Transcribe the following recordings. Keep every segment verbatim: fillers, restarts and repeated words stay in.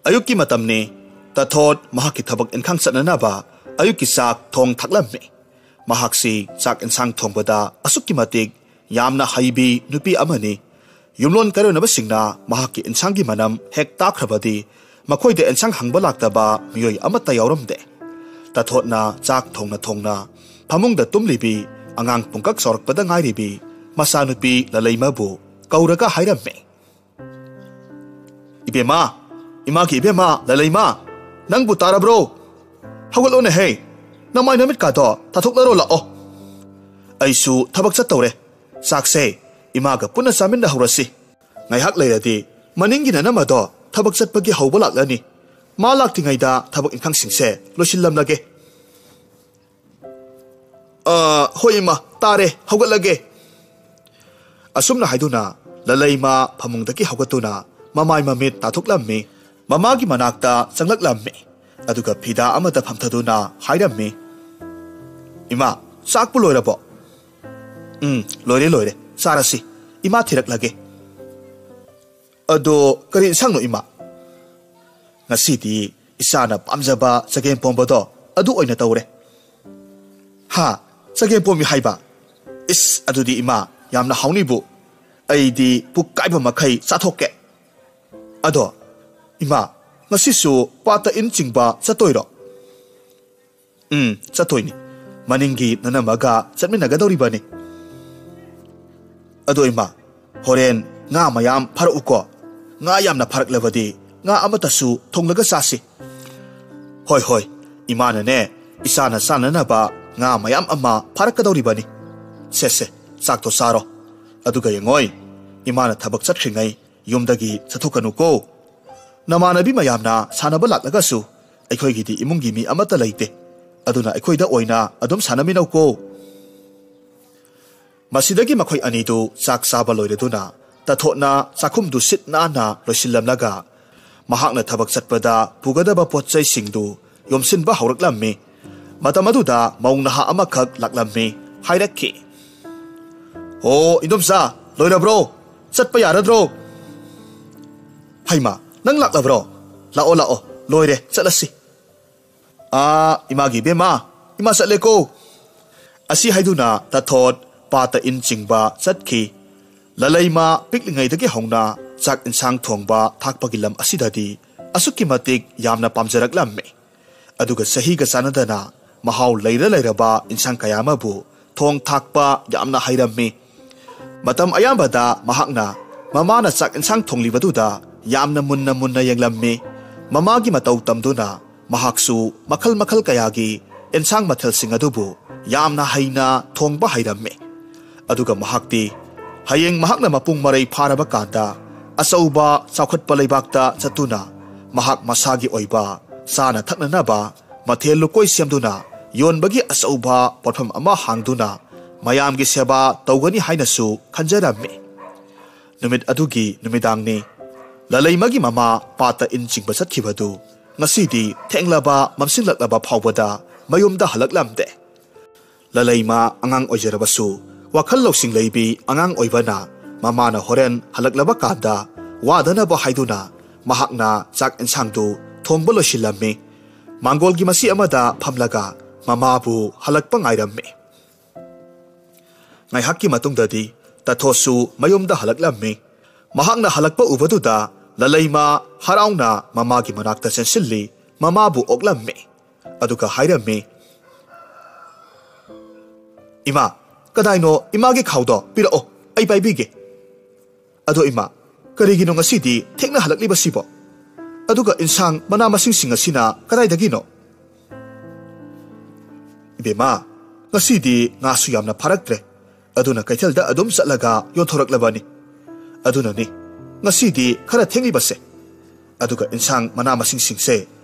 ꯑꯌꯨꯛꯀꯤ ꯃꯇꯝꯅꯤ꯫ ꯇꯥꯊꯣꯠ ꯃꯍꯥꯛꯀꯤ ꯊꯕꯛ ꯏꯟꯈꯥꯡ ꯆꯠꯅꯅꯕ ꯑꯌꯨꯛꯀꯤ ꯆꯥꯛ ꯊꯣꯡ ꯊꯥꯛꯂꯝꯃꯤ꯫ ꯃꯍꯥꯛꯁꯤ ꯆꯥꯛ ꯏꯟꯁꯥꯡ ꯊꯣꯡꯕꯗ ꯑꯁꯨꯛꯀꯤ ꯃꯇꯤꯛ ꯌꯥꯝꯅ ꯍꯩꯕꯤ ꯅꯨꯄꯤ ꯑꯃꯅꯤ꯫ ꯌꯨꯝꯂꯣꯟ ꯀꯩꯔꯣꯏꯅꯕꯁꯤꯡꯅ ꯃꯍꯥꯛꯀꯤ ꯏꯟꯁꯥꯡꯒꯤ ꯃꯅꯝ ꯍꯦꯛ ꯇꯥꯈ꯭ꯔꯕꯗꯤ ꯃꯈꯣꯏꯗ ꯏꯟꯁꯥꯡ ꯍꯪꯕ ꯂꯥꯛꯇꯕ ꯃꯤꯑꯣꯏ ꯑꯃꯠꯇ ꯌꯥꯎꯔꯝꯗꯦ꯫ ꯇꯥꯊꯣꯠꯅ ꯆꯥꯛ ꯊꯣꯡꯅ ꯊꯣꯡꯅ ꯐꯃꯨꯡꯗ ꯇꯨꯝꯂꯤꯕꯤ, ꯑꯉꯥꯡ ꯄꯨꯡꯀꯛ ꯆꯥꯎꯔꯛꯄꯗ ꯉꯥꯏꯔꯤꯕꯤ ꯃꯆꯥꯅꯨꯄꯤ ꯂꯂꯩꯃꯕꯨ ꯀꯧꯔꯒ ꯍꯥꯏꯔꯝꯃꯤ꯫ "ꯏꯕꯦꯝꯃ, ꯏꯃꯥꯒꯤ ꯏꯕꯦꯝꯃ, ꯂꯂꯩꯃ, ꯅꯪꯕꯨ ꯇꯥꯔꯕ꯭ꯔꯣ? ꯍꯧꯒꯠꯂꯣꯅꯦꯍꯦ, ꯅꯃꯥꯏ ꯅꯃꯤꯠꯀꯥꯗꯣ ꯇꯥꯊꯣꯛꯅꯔꯣ ꯂꯥꯛꯑꯣ꯫ ꯑꯩꯁꯨ ꯊꯕꯛ ꯆꯠꯇꯧꯔꯦ꯫ ꯆꯥꯛꯁꯦ ꯏꯃꯥꯒ ꯄꯨꯟꯅ ꯆꯥꯃꯤꯟꯅꯍꯧꯔꯁꯤ꯫ ꯉꯥꯏꯍꯥꯛ ꯂꯩꯔꯗꯤ ꯃꯅꯤꯡꯒꯤ ꯅꯅꯝꯃꯗꯣ ꯊꯕꯛ ꯆꯠꯄꯒꯤ ꯍꯧꯕ ꯂꯥꯛꯂꯅꯤ꯫ ꯃꯥ ꯂꯥꯛꯇ꯭ꯔꯤꯉꯩꯗ ꯊꯕꯛ ꯏꯟꯈꯥꯡꯁꯤꯡꯁꯦ ꯂꯣꯏꯁꯤꯜꯂꯝꯂꯒꯦ꯫" "ꯑ, ꯍꯣꯏ ꯏꯃꯥ, ꯇꯥꯔꯦ, ꯍꯧꯒꯠꯂꯒꯦ꯫" ꯑꯁꯨꯝꯅ ꯍꯥꯏꯗꯨꯅ ꯂꯂꯩꯃ ꯐꯃꯨꯡꯗꯒꯤ ꯍꯧꯒꯠꯇꯨꯅ ꯃꯃꯥꯏ ꯃꯃꯤꯠ ꯇꯥꯊꯣꯛꯂꯝꯃꯤ꯫ ꯃꯃꯥꯒꯤ ꯃꯅꯥꯛꯇ ꯆꯪꯂꯛꯂꯝꯃꯤ꯫ ꯑꯗꯨꯒ ꯐꯤꯗꯥ ꯑꯃꯗ ꯐꯝꯊꯗꯨꯅ ꯍꯥꯏꯔꯝꯃꯤ, "ꯏꯃꯥ, ꯆꯥꯛꯄꯨ ꯂꯣꯏꯔꯕꯣ?" "ꯎꯝ, ꯂꯣꯏꯔꯦ, ꯂꯣꯏꯔꯦ꯫ ꯆꯥꯔꯁꯤ꯫ ꯏꯃꯥ ꯊꯤꯔꯛꯂꯒꯦ꯫" "ꯑꯗꯣ ꯀꯔꯤ ꯏꯟꯁꯥꯡꯅꯣ, ꯏꯃꯥ?" "ꯉꯁꯤꯗꯤ ꯏꯆꯥꯅ ꯄꯥꯝꯖꯕ ꯆꯒꯦꯝ ꯄꯣꯝꯕꯗꯣ ꯑꯗꯨ ꯑꯣꯏꯅ ꯇꯧꯔꯦ꯫" "ꯍꯥ? ꯆꯒꯦꯝ ꯄꯣꯝꯃꯤ ꯍꯥꯏꯕ? ꯏꯁ, ꯑꯗꯨꯗꯤ ꯏꯃꯥ, ꯌꯥꯝꯅ ꯍꯥꯎꯅꯤꯕꯨ꯫ ꯑꯩꯗꯤ ꯄꯨꯛ ꯀꯥꯏꯕ ꯃꯈꯩ ꯆꯥꯊꯣꯛꯀꯦ꯫ ꯑꯗꯣ ꯏꯃꯥ, ꯉꯁꯤꯁꯨ ꯄꯥꯠꯇ ꯏꯟ ꯆꯤꯡꯕ ꯆꯠꯇꯣꯏꯔꯣ?" "ꯎꯝ, ꯆꯠꯇꯣꯏꯅꯤ꯫ ꯃꯅꯤꯡꯒꯤ ꯅꯅꯝꯃꯒ ꯆꯠꯃꯤꯟꯅꯒꯗꯧꯔꯤꯕꯅꯤ꯫ ꯑꯗꯣ ꯏꯃꯥ, ꯍꯣꯔꯦꯟ ꯉꯥ ꯃꯌꯥꯝ ꯐꯥꯔꯛꯎꯀꯣ꯫ ꯉꯥ ꯌꯥꯝꯅ ꯐꯥꯔꯛꯂꯕꯗꯤ ꯉꯥ ꯑꯃꯠꯇꯁꯨ ꯊꯣꯡꯂꯒ ꯆꯥꯁꯤ꯫" "ꯍꯣꯏ, ꯍꯣꯏ, ꯏꯃꯥꯅꯅꯦ, ꯏꯆꯥꯅ ꯆꯥꯅꯅꯕ ꯉꯥ ꯃꯌꯥꯝ ꯑꯃ ꯐꯥꯔꯛꯀꯗꯧꯔꯤꯕꯅꯤ꯫ ꯁꯦ, ꯁꯦ, ꯆꯥꯛꯇꯣ ꯆꯥꯔꯣ꯫ ꯑꯗꯨꯒ ꯌꯦꯡꯉꯣꯏ, ꯏꯃꯥꯅ ꯊꯕꯛ ꯆꯠꯈ꯭ꯔꯤꯉꯩ ꯌꯨꯝꯗꯒꯤ ꯆꯠꯊꯣꯛꯀꯅꯨꯀꯣ꯫ ꯅꯃꯥꯟꯅꯕꯤ ꯃꯌꯥꯝꯅ ꯁꯥꯟꯅꯕ ꯂꯥꯛꯂꯒꯁꯨ ꯑꯩꯈꯣꯏꯒꯤꯗꯤ ꯏꯃꯨꯡꯒꯤ ꯃꯤ ꯑꯃꯠꯇ ꯂꯩꯇꯦ꯫ ꯑꯗꯨꯅ ꯑꯩꯈꯣꯏꯗ ꯑꯣꯏꯅ ꯑꯗꯨꯝ ꯁꯥꯟꯅꯃꯤꯟꯅꯧꯀꯣ꯫" ꯃꯁꯤꯗꯒꯤ ꯃꯈꯣꯏ ꯑꯅꯤꯗꯨ ꯆꯥꯛ ꯆꯥꯕ ꯂꯣꯏꯔꯗꯨꯅ ꯇꯥꯊꯣꯠꯅ ꯆꯥꯛꯈꯨꯝꯗꯨ ꯁꯤꯠ ꯅꯥꯟꯅ ꯂꯣꯏꯁꯤꯜꯂꯝꯂꯒ ꯃꯍꯥꯛꯅ ꯊꯕꯛ ꯆꯠꯄꯗ ꯄꯨꯒꯗꯕ ꯄꯣꯠ ꯆꯩꯁꯤꯡꯗꯨ ꯌꯣꯝꯁꯤꯟꯕ ꯍꯧꯔꯛꯂꯝꯃꯤ꯫ ꯃꯇꯝ ꯑꯗꯨꯗ ꯃꯧ ꯅꯍꯥ ꯑꯃꯈꯛ ꯂꯥꯛꯂꯝꯃꯤ꯫ ꯍꯥꯏꯔꯛꯈꯤ, "ꯑꯣ, ꯏꯟꯗꯣꯝꯆꯥ, ꯂꯣꯏꯔꯕ꯭ꯔꯣ? ꯆꯠꯄ ꯌꯥꯔꯗ꯭ꯔꯣ?" "ꯍꯩꯃꯥ, ꯅꯪ ꯂꯥꯛꯂꯕ꯭ꯔꯣ? "ꯂꯥꯛꯑꯣ, ꯂꯥꯛꯑꯣ, ꯂꯣꯏꯔꯦ, ꯆꯠꯂꯁꯤ꯫ ꯑꯥ, ꯏꯃꯥꯒꯤ ꯏꯕꯦꯝꯃ, ꯏꯃꯥ ꯆꯠꯂꯦꯀꯣ꯫" ꯑꯁꯤ ꯍꯥꯏꯗꯨꯅ ꯇꯥꯊꯣꯠ ꯄꯥꯠꯇ ꯏꯟ ꯆꯤꯡꯕ ꯆꯠꯈꯤ꯫ ꯂꯂꯩꯃ ꯄꯤꯛꯂꯤꯉꯩꯗꯒꯤ ꯍꯧꯅ ꯆꯥꯛ ꯏꯟꯁꯥꯡ ꯊꯣꯡꯕ ꯊꯥꯛꯄꯒꯤ ꯂꯝ ꯑꯁꯤꯗꯗꯤ ꯑꯁꯨꯛꯀꯤ ꯃꯇꯤꯛ ꯌꯥꯝꯅ ꯄꯥꯝꯖꯔꯛꯂꯝꯃꯤ꯫ ꯑꯗꯨꯒ ꯆꯍꯤꯒ ꯆꯥꯟꯅꯗꯅ ꯃꯍꯥꯎ ꯂꯩꯔ ꯂꯩꯔꯕ ꯏꯟꯁꯥꯡ ꯀꯌꯥ ꯑꯃꯕꯨ ꯊꯣꯡ ꯊꯥꯛꯄ ꯌꯥꯝꯅ ꯍꯩꯔꯝꯃꯤ꯫ ꯃꯇꯝ ꯑꯌꯥꯝꯕꯗ ꯃꯍꯥꯛꯅ ꯃꯃꯥꯅ ꯆꯥꯛ ꯏꯟꯁꯥꯡ ꯊꯣꯡꯂꯤꯕꯗꯨꯗ ꯌꯥꯝꯅ ꯃꯨꯟꯅ ꯃꯨꯟꯅ ꯌꯦꯡꯂꯝꯃꯤ꯫ ꯃꯃꯥꯒꯤ ꯃꯇꯧ ꯇꯝꯗꯨꯅ ꯃꯍꯥꯛꯁꯨ ꯃꯈꯜ ꯃꯈꯜ ꯀꯌꯥꯒꯤ ꯏꯟꯁꯥꯡ ꯃꯊꯦꯜꯁꯤꯡ ꯑꯗꯨꯕꯨ ꯌꯥꯝꯅ ꯍꯩꯅ ꯊꯣꯡꯕ ꯍꯩꯔꯝꯃꯤ꯫ ꯑꯗꯨꯒ ꯃꯍꯥꯛꯇꯤ ꯍꯌꯦꯡ ꯃꯍꯥꯛꯅ ꯃꯄꯨꯡ ꯃꯔꯩ ꯐꯥꯔꯕ ꯀꯥꯟꯗ ꯑꯆꯧꯕ ꯆꯥꯎꯈꯠꯄ ꯂꯩꯕꯥꯛꯇ ꯆꯠꯇꯨꯅ ꯃꯍꯥꯛ ꯃꯁꯥꯒꯤ ꯑꯣꯏꯕ ꯆꯥꯅ ꯊꯛꯅꯅꯕ ꯃꯊꯦꯜ ꯂꯨꯀꯣꯏ ꯁꯦꯝꯗꯨꯅ ꯌꯣꯟꯕꯒꯤ ꯑꯆꯧꯕ ꯄꯣꯠꯐꯝ ꯑꯃ ꯍꯥꯡꯗꯨꯅ ꯃꯌꯥꯝꯒꯤ ꯁꯦꯕꯥ ꯇꯧꯒꯅꯤ ꯍꯥꯏꯅꯁꯨ ꯈꯟꯖꯔꯝꯃꯤ꯫ ꯅꯨꯃꯤꯠ ꯑꯗꯨꯒꯤ ꯅꯨꯃꯤꯗꯥꯡꯅꯤ꯫ ꯂꯂꯩꯃꯒꯤ ꯃꯃꯥ ꯄꯥꯠꯇ ꯏꯟ ꯆꯤꯡꯕ ꯆꯠꯈꯤꯕꯗꯨ ꯉꯁꯤꯗꯤ ꯊꯦꯡꯂꯕ ꯃꯝꯁꯤꯜꯂꯛꯂꯕ ꯐꯥꯎꯕꯗ ꯃꯌꯨꯝꯗ ꯍꯜꯂꯛꯂꯝꯗꯦ꯫ ꯂꯂꯩꯃ ꯑꯉꯥꯡ ꯑꯣꯏꯖꯔꯕꯁꯨ ꯋꯥꯈꯜ ꯂꯧꯁꯤꯡ ꯂꯩꯕꯤ ꯑꯉꯥꯡ ꯑꯣꯏꯕꯅ ꯃꯃꯥꯅ ꯍꯣꯔꯦꯟ ꯍꯜꯂꯛꯂꯕ ꯀꯥꯟꯗ ꯋꯥꯗꯅꯕ ꯍꯥꯏꯗꯨꯅ ꯃꯍꯥꯛꯅ ꯆꯥꯛ ꯏꯟꯁꯥꯡꯗꯨ ꯊꯣꯡꯕ ꯂꯣꯏꯁꯤꯜꯂꯝꯃꯤ꯫ ꯃꯥꯡꯒꯣꯜꯒꯤ ꯃꯁꯤ ꯑꯃꯗ ꯐꯝꯂꯒ ꯃꯃꯥꯕꯨ ꯍꯜꯂꯛꯄ ꯉꯥꯏꯔꯝꯃꯤ꯫ ꯉꯥꯏꯍꯥꯛꯀꯤ ꯃꯇꯨꯡꯗꯗꯤ ꯇꯥꯊꯣꯠꯁꯨ ꯃꯌꯨꯝꯗ ꯍꯜꯂꯛꯂꯝꯃꯤ꯫ ꯃꯍꯥꯛꯅ ꯍꯜꯂꯛꯄ ꯎꯕꯗꯨꯗ ꯂꯂꯩꯃ ꯍꯔꯥꯎꯅ ꯃꯃꯥꯒꯤ ꯃꯅꯥꯛꯇ ꯆꯦꯟꯁꯤꯜꯂꯤ, ꯃꯃꯥꯕꯨ ꯑꯣꯛꯂꯝꯃꯤ꯫ ꯑꯗꯨꯒ ꯍꯥꯏꯔꯝꯃꯤ, "ꯏꯃꯥ, ꯀꯗꯥꯏꯅꯣ ꯏꯃꯥꯒꯤ ꯈꯥꯎꯗꯣ? ꯄꯤꯔꯛꯑꯣ, ꯑꯩ ꯄꯥꯏꯕꯤꯒꯦ꯫" "ꯑꯗꯣ ꯏꯃꯥ, ꯀꯔꯤꯒꯤꯅꯣ ꯉꯁꯤꯗꯤ ꯊꯦꯡꯅ ꯍꯜꯂꯛꯂꯤꯕꯁꯤꯕꯣ? ꯑꯗꯨꯒ ꯏꯟꯁꯥꯡ ꯃꯅꯥ ꯃꯁꯤꯡꯁꯤꯡ ꯑꯁꯤꯅ ꯀꯗꯥꯏꯗꯒꯤꯅꯣ?" "ꯏꯕꯦꯝꯃ, ꯉꯁꯤꯗꯤ ꯉꯥꯁꯨ ꯌꯥꯝꯅ ꯐꯥꯔꯛꯇ꯭ꯔꯦ꯫ ꯑꯗꯨꯅ ꯀꯩꯊꯦꯜꯗ ꯑꯗꯨꯝ ꯆꯠꯂꯒ ꯌꯣꯟꯊꯣꯔꯛꯂꯕꯅꯤ꯫ ꯑꯗꯨꯅꯅꯤ ꯉꯁꯤꯗꯤ ꯈꯔ ꯊꯦꯡꯂꯤꯕꯁꯦ꯫ ꯑꯗꯨꯒ ꯏꯟꯁꯥꯡ ꯃꯅꯥ ꯃꯁꯤꯡꯁꯤꯡꯁꯦ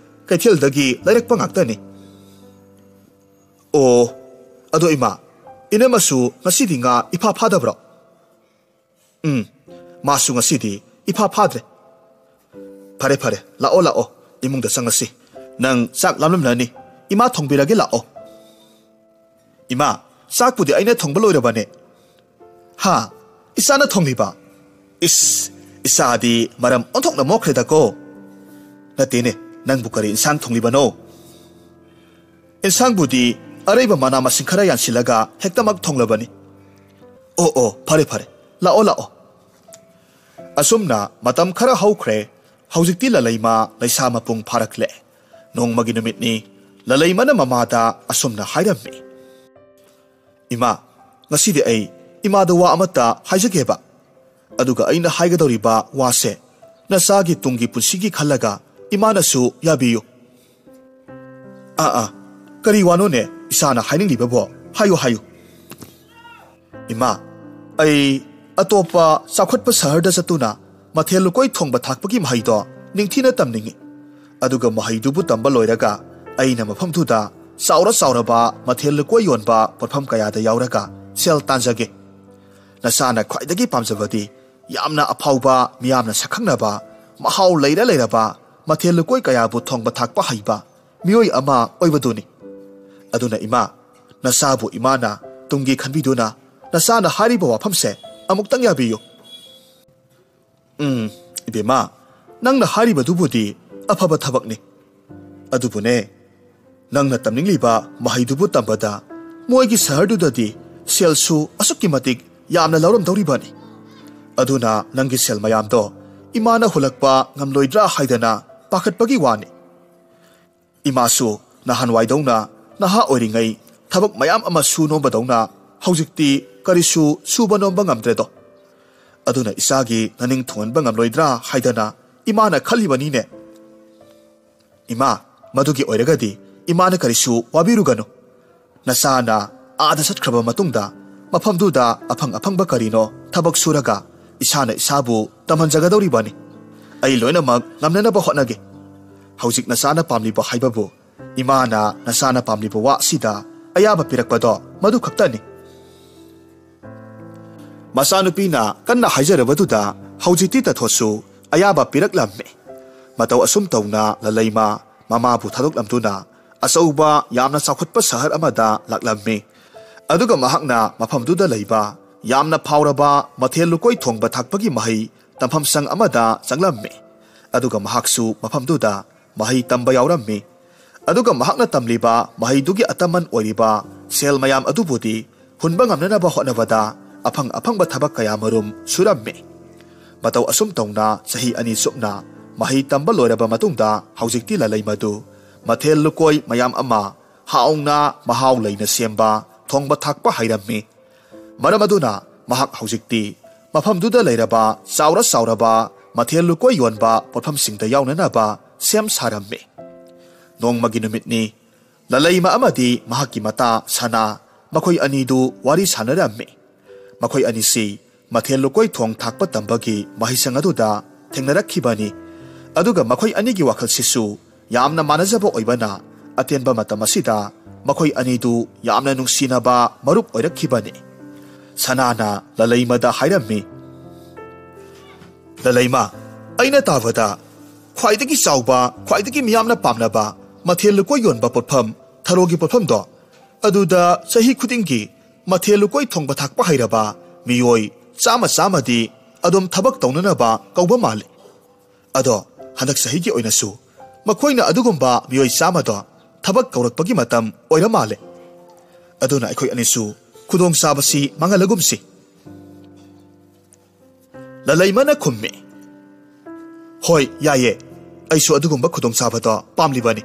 ꯀꯩꯊꯦꯜꯗꯒꯤ ꯂꯩꯔꯛꯄ ꯉꯥꯛꯇꯅꯤ꯫" "ꯑꯣ, ꯑꯗꯣ ꯏꯃꯥ, ꯏꯅꯝꯃꯁꯨ ꯉꯁꯤꯗꯤ ꯉꯥ ꯏꯐꯥ ꯐꯥꯗꯕ꯭ꯔꯣ?" "ꯎꯝ, ꯃꯥꯁꯨ ꯉꯁꯤꯗꯤ ꯏꯐꯥ ꯐꯥꯗ꯭ꯔꯦ꯫" "ꯐꯔꯦ, ꯐꯔꯦ, ꯂꯥꯛꯑꯣ, ꯂꯥꯛꯑꯣ, ꯏꯃꯨꯡꯗ ꯆꯪꯉꯁꯤ꯫ ꯅꯪ ꯆꯥꯛ ꯂꯥꯝꯂꯝꯂꯅꯤ, ꯏꯃꯥ ꯊꯣꯡꯕꯤꯔꯒꯦ, ꯂꯥꯛꯑꯣ꯫" "ꯏꯃꯥ, ꯆꯥꯛꯄꯨꯗꯤ ꯑꯩꯅ ꯊꯣꯡꯕ ꯂꯣꯏꯔꯕꯅꯦ꯫" "ꯍꯥ? ꯏꯆꯥꯅ ꯊꯣꯡꯂꯤꯕ? ꯏꯁ, ꯏꯆꯥꯗꯤ ꯃꯔꯝ ꯑꯣꯟꯊꯣꯛꯅ ꯃꯣꯛꯈ꯭ꯔꯦꯗꯀꯣ꯫" ꯅꯠꯇꯦꯅꯦ, ꯅꯪꯕꯨ ꯀꯔꯤ ꯏꯟꯁꯥꯡ ꯊꯣꯡꯂꯤꯕꯅꯣ? ꯏꯟꯁꯥꯡꯕꯨꯗꯤ ꯑꯔꯩꯕ ꯃꯅꯥ ꯃꯁꯤꯡ ꯈꯔ ꯌꯥꯟꯁꯤꯜꯂꯒ ꯍꯦꯛꯇꯃꯛ ꯊꯣꯡꯂꯕꯅꯤ꯫ ꯑꯣ ꯑꯣ, ꯐꯔꯦ ꯐꯔꯦ, ꯂꯥꯛꯑꯣ ꯂꯥꯛꯑꯣ꯫ ꯑꯁꯨꯝꯅ ꯃꯇꯝ ꯈꯔ ꯍꯧꯈ꯭ꯔꯦ꯫ ꯍꯧꯖꯤꯛꯇꯤ ꯂꯂꯩꯃ ꯂꯩꯁꯥ ꯃꯄꯨꯡ ꯐꯥꯔꯛꯂꯦ꯫ ꯅꯣꯡꯃꯒꯤ ꯅꯨꯃꯤꯠꯅꯤ꯫ ꯂꯂꯩꯃꯅ ꯃꯃꯥꯗ ꯑꯁꯨꯝꯅ ꯍꯥꯏꯔꯝꯃꯤ, "ꯏꯃꯥ, ꯉꯁꯤꯗꯤ ꯑꯩ ꯏꯃꯥꯗ ꯋꯥ ꯑꯃꯠꯇ ꯍꯥꯏꯖꯒꯦꯕ꯫ ꯑꯗꯨꯒ ꯑꯩꯅ ꯍꯥꯏꯒꯗꯧꯔꯤꯕ ꯋꯥꯁꯦ ꯅꯆꯥꯒꯤ ꯇꯨꯡꯒꯤ ꯄꯨꯟꯁꯤꯒꯤ ꯈꯜꯂꯒ ꯏꯃꯥꯅꯁꯨ ꯌꯥꯕꯤꯌꯨ꯫" "ꯑꯥ ꯑꯥ, ꯀꯔꯤ ꯋꯥꯅꯣꯅꯦ ꯏꯆꯥꯅ ꯍꯥꯏꯅꯤꯡꯂꯤꯕꯕꯣ? ꯍꯥꯏꯌꯨ ꯍꯥꯏꯌꯨ꯫" "ꯏꯃꯥ, ꯑꯩ ꯑꯇꯣꯞꯄ ꯆꯥꯎꯈꯠꯄ ꯁꯍꯔꯗ ꯆꯠꯇꯨꯅ ꯃꯊꯦꯜ ꯂꯨꯀꯣꯏ ꯊꯣꯡꯕ ꯊꯥꯛꯄꯒꯤ ꯃꯍꯩꯗꯣ ꯅꯤꯡꯊꯤꯅ ꯇꯝꯅꯤꯡꯏ꯫ ꯑꯗꯨꯒ ꯃꯍꯩꯗꯨꯕꯨ ꯇꯝꯕ ꯂꯣꯏꯔꯒ ꯑꯩꯅ ꯃꯐꯝꯗꯨꯗ ꯆꯥꯎꯔ ꯆꯥꯎꯔꯕ ꯃꯊꯦꯜ ꯂꯨꯀꯣꯏ ꯌꯣꯟꯕ ꯄꯣꯠꯐꯝ ꯀꯌꯥꯗ ꯌꯥꯎꯔꯒ ꯁꯦꯜ ꯇꯥꯟꯖꯒꯦ꯫ ꯅꯆꯥꯅ ꯈ꯭ꯋꯥꯏꯗꯒꯤ ꯄꯥꯝꯖꯕꯗꯤ ꯌꯥꯝꯅ ꯑꯐꯥꯎꯕ, ꯃꯤꯌꯥꯝꯅ ꯁꯛꯈꯪꯅꯕ, ꯃꯍꯥꯎ ꯂꯩꯔ ꯂꯩꯔꯕ ꯃꯊꯦꯜ ꯂꯨꯀꯣꯏ ꯀꯌꯥꯕꯨ ꯊꯣꯡꯕ ꯊꯥꯛꯄ ꯍꯩꯕ ꯃꯤꯑꯣꯏ ꯑꯃ ꯑꯣꯏꯕꯗꯨꯅꯤ꯫ ꯑꯗꯨꯅ ꯏꯃꯥ, ꯅꯆꯥꯕꯨ ꯏꯃꯥꯅ ꯇꯨꯡꯒꯤ ꯈꯟꯕꯤꯗꯨꯅ ꯅꯆꯥꯅ ꯍꯥꯏꯔꯤꯕ ꯋꯥꯐꯝꯁꯦ ꯑꯃꯨꯛꯇꯪ ꯌꯥꯕꯤꯌꯨ꯫" "ꯎꯝ, ꯏꯕꯦꯝꯃ, ꯅꯪꯅ ꯍꯥꯏꯔꯤꯕꯗꯨꯕꯨꯗꯤ ꯑꯐꯕ ꯊꯕꯛꯅꯤ꯫ ꯑꯗꯨꯕꯨꯅꯦ, ꯅꯪꯅ ꯇꯝꯅꯤꯡꯂꯤꯕ ꯃꯍꯩꯗꯨꯕꯨ ꯇꯝꯕꯗ ꯃꯣꯏꯒꯤ ꯁꯍꯔꯗꯨꯗꯗꯤ ꯁꯦꯜꯁꯨ ꯑꯁꯨꯛꯀꯤ ꯃꯇꯤꯛ ꯌꯥꯝꯅ ꯂꯧꯔꯝꯗꯧꯔꯤꯕꯅꯤ꯫ ꯑꯗꯨꯅ ꯅꯪꯒꯤ ꯁꯦꯜ ꯃꯌꯥꯝꯗꯣ ꯏꯃꯥꯅ ꯍꯨꯜꯂꯛꯄ ꯉꯝꯂꯣꯏꯗ꯭ꯔꯥ ꯍꯥꯏꯗꯅ ꯄꯥꯈꯠꯄꯒꯤ ꯋꯥꯅꯤ꯫ ꯏꯃꯥꯁꯨ ꯅꯍꯥꯟꯋꯥꯏꯗꯧꯅ ꯅꯍꯥ ꯑꯣꯏꯔꯤꯉꯩ ꯊꯕꯛ ꯃꯌꯥꯝ ꯑꯃ ꯁꯨ ꯅꯣꯝꯕꯗꯧꯅ ꯍꯧꯖꯤꯛꯇꯤ ꯀꯔꯤꯁꯨ ꯁꯨꯕ ꯅꯣꯝꯕ ꯉꯝꯗ꯭ꯔꯦꯗꯣ꯫ ꯑꯗꯨꯅ ꯏꯆꯥꯒꯤ ꯅꯅꯤꯡ ꯊꯨꯡꯍꯟꯕ ꯉꯝꯂꯣꯏꯗ꯭ꯔꯥ ꯍꯥꯏꯗꯅ ꯏꯃꯥꯅ ꯈꯜꯂꯤꯕꯅꯤꯅꯦ꯫" "ꯏꯃꯥ, ꯃꯗꯨꯒꯤ ꯑꯣꯏꯔꯒꯗꯤ ꯏꯃꯥꯅ ꯀꯔꯤꯁꯨ ꯋꯥꯕꯤꯔꯨꯒꯅꯨ꯫ ꯅꯆꯥꯅ ꯑꯥꯗ ꯆꯠꯈ꯭ꯔꯕ ꯃꯇꯨꯡꯗ ꯃꯐꯝꯗꯨꯗ ꯑꯐꯪ ꯑꯐꯪꯕ ꯀꯔꯤꯅꯣ ꯊꯕꯛ ꯁꯨꯔꯒ ꯏꯁꯥꯅ ꯏꯁꯥꯕꯨ ꯇꯝꯍꯟꯖꯒꯗꯧꯔꯤꯕꯅꯤ꯫ ꯑꯩ ꯂꯣꯏꯅꯃꯛ ꯉꯝꯅꯅꯕ ꯍꯣꯠꯅꯒꯦ꯫ ꯍꯧꯖꯤꯛ ꯅꯆꯥꯅ ꯄꯥꯝꯂꯤꯕ ꯍꯥꯏꯕꯕꯨ ꯏꯃꯥꯅ ꯅꯆꯥꯅ ꯄꯥꯝꯂꯤꯕ ꯋꯥ ꯑꯁꯤꯗ ꯑꯌꯥꯕ ꯄꯤꯔꯛꯄꯗꯣ ꯃꯗꯨ ꯈꯛꯇꯅꯤ꯫" ꯃꯆꯥꯅꯨꯄꯤꯅ ꯀꯟꯅ ꯍꯥꯏꯖꯔꯕꯗꯨꯗ ꯍꯧꯖꯤꯛꯇꯤ ꯇꯥꯊꯣꯠꯁꯨ ꯑꯌꯥꯕ ꯄꯤꯔꯛꯂꯝꯃꯤ꯫ ꯃꯇꯧ ꯑꯁꯨꯝ ꯇꯧꯅ ꯂꯂꯩꯃ ꯃꯃꯥꯕꯨ ꯊꯥꯗꯣꯛꯂꯝꯗꯨꯅ ꯑꯆꯧꯕ ꯌꯥꯝꯅ ꯆꯥꯎꯈꯠꯄ ꯁꯍꯔ ꯑꯃꯗ ꯂꯥꯛꯂꯝꯃꯤ꯫ ꯑꯗꯨꯒ ꯃꯍꯥꯛꯅ ꯃꯐꯝꯗꯨꯗ ꯂꯩꯕ ꯌꯥꯝꯅ ꯐꯥꯎꯔꯕ ꯃꯊꯦꯜ ꯂꯨꯀꯣꯏ ꯊꯣꯡꯕ ꯊꯥꯛꯄꯒꯤ ꯃꯍꯩ ꯇꯝꯐꯝ ꯁꯪ ꯑꯃꯗ ꯆꯪꯂꯝꯃꯤ꯫ ꯑꯗꯨꯒ ꯃꯍꯥꯛꯁꯨ ꯃꯐꯝꯗꯨꯗ ꯃꯍꯩ ꯇꯝꯕ ꯌꯥꯎꯔꯝꯃꯤ꯫ ꯑꯗꯨꯒ ꯃꯍꯥꯛꯅ ꯇꯝꯂꯤꯕ ꯃꯍꯩꯗꯨꯒꯤ ꯑꯇꯃꯟ ꯑꯣꯏꯔꯤꯕ ꯁꯦꯜ ꯃꯌꯥꯝ ꯑꯗꯨꯕꯨꯗꯤ ꯍꯨꯟꯕ ꯉꯝꯅꯅꯕ ꯍꯣꯠꯅꯕꯗ ꯑꯐꯪ ꯑꯐꯪꯕ ꯊꯕꯛ ꯀꯌꯥ ꯃꯔꯨꯝ ꯁꯨꯔꯝꯃꯤ꯫ ꯃꯇꯧ ꯑꯁꯨꯝ ꯇꯧꯅ ꯆꯍꯤ ꯑꯅꯤ ꯆꯨꯞꯅ ꯃꯍꯩ ꯇꯝꯕ ꯂꯣꯏꯔꯕ ꯃꯇꯨꯡꯗ ꯍꯧꯖꯤꯛꯇꯤ ꯂꯂꯩꯃꯗꯨ ꯃꯊꯦꯜ ꯂꯨꯀꯣꯏ ꯃꯌꯥꯝ ꯑꯃ ꯍꯥꯎꯅ ꯃꯍꯥꯎ ꯂꯩꯅ ꯁꯦꯝꯕ ꯊꯣꯡꯕ ꯊꯥꯛꯄ ꯍꯩꯔꯝꯃꯤ꯫ ꯃꯔꯝ ꯑꯗꯨꯅ ꯃꯍꯥꯛ ꯍꯧꯖꯤꯛꯇꯤ ꯃꯐꯝꯗꯨꯗ ꯂꯩꯔꯕ ꯆꯥꯎꯔ ꯆꯥꯎꯔꯕ ꯃꯊꯦꯜ ꯂꯨꯀꯣꯏ ꯌꯣꯟꯕ ꯄꯣꯠꯐꯝꯁꯤꯡꯗ ꯌꯥꯎꯅꯅꯕ ꯁꯦꯝ ꯁꯥꯔꯝꯃꯤ꯫ ꯅꯣꯡꯃꯒꯤ ꯅꯨꯃꯤꯠꯅꯤ꯫ ꯂꯂꯩꯃ ꯑꯃꯗꯤ ꯃꯍꯥꯛꯀꯤ ꯃꯇꯥ ꯁꯅꯥ, ꯃꯈꯣꯏ ꯑꯅꯤꯗꯨ ꯋꯥꯔꯤ ꯁꯥꯟꯅꯔꯝꯃꯤ꯫ ꯃꯈꯣꯏ ꯑꯅꯤꯁꯤ ꯃꯊꯦꯜ ꯂꯨꯀꯣꯏ ꯊꯣꯡ ꯊꯥꯛꯄ ꯇꯝꯕꯒꯤ ꯃꯍꯩꯁꯪ ꯑꯗꯨꯗ ꯊꯦꯡꯅꯔꯛꯈꯤꯕꯅꯤ꯫ ꯑꯗꯨꯒ ꯃꯈꯣꯏ ꯑꯅꯤꯒꯤ ꯋꯥꯈꯜꯁꯤꯁꯨ ꯌꯥꯝꯅ ꯃꯥꯟꯅꯖꯕ ꯑꯣꯏꯕꯅ, ꯑꯇꯦꯟꯕ ꯃꯇꯝ ꯑꯁꯤꯗ ꯃꯈꯣꯏ ꯑꯅꯤꯗꯨ ꯌꯥꯝꯅ ꯅꯨꯡꯁꯤꯅꯕ ꯃꯔꯨꯞ ꯑꯣꯏꯔꯛꯈꯤꯕꯅꯤ꯫ ꯁꯅꯥꯅ ꯂꯂꯩꯃꯗ ꯍꯥꯏꯔꯝꯃꯤ, "ꯂꯂꯩꯃ, ꯑꯩꯅ ꯇꯥꯕꯗ ꯈ꯭ꯋꯥꯏꯗꯒꯤ ꯆꯥꯎꯕ, ꯈ꯭ꯋꯥꯏꯗꯒꯤ ꯃꯤꯌꯥꯝꯅ ꯄꯥꯝꯅꯕ ꯃꯊꯦꯜ ꯂꯨꯀꯣꯏ ꯌꯣꯟꯕ ꯄꯣꯠꯐꯝ, ꯊꯔꯣꯒꯤ ꯄꯣꯠꯐꯝꯗꯣ, ꯑꯗꯨꯗ ꯆꯍꯤ ꯈꯨꯗꯤꯡꯒꯤ ꯃꯊꯦꯜ ꯂꯨꯀꯣꯏ ꯊꯣꯡꯕ ꯊꯥꯛꯄ ꯍꯩꯔꯕ ꯃꯤꯑꯣꯏ ꯆꯥꯝꯃ ꯆꯥꯝꯃꯗꯤ ꯑꯗꯨꯝ ꯊꯕꯛ ꯇꯧꯅꯅꯕ ꯀꯧꯕ ꯃꯥꯜꯂꯤ꯫ ꯑꯗꯣ ꯍꯟꯗꯛ ꯆꯍꯤꯒꯤ ꯑꯣꯏꯅꯁꯨ ꯃꯈꯣꯏꯅ ꯑꯗꯨꯒꯨꯝꯕ ꯃꯤꯑꯣꯏ ꯆꯥꯝꯃꯗꯣ ꯊꯕꯛ ꯀꯧꯔꯛꯄꯒꯤ ꯃꯇꯝ ꯑꯣꯏꯔ ꯃꯥꯜꯂꯦ꯫ ꯑꯗꯨꯅ ꯑꯩꯈꯣꯏ ꯑꯅꯤꯁꯨ ꯈꯨꯗꯣꯡꯆꯥꯕꯁꯤ ꯃꯥꯡꯍꯜꯂꯒꯨꯝꯁꯤ꯫" ꯂꯂꯩꯃꯅ ꯈꯨꯝꯃꯤ, "ꯍꯣꯏ, ꯌꯥꯏꯌꯦ꯫ ꯑꯩꯁꯨ ꯑꯗꯨꯒꯨꯝꯕ ꯈꯨꯗꯣꯡꯆꯥꯕꯗꯣ ꯄꯥꯝꯂꯤꯕꯅꯤ꯫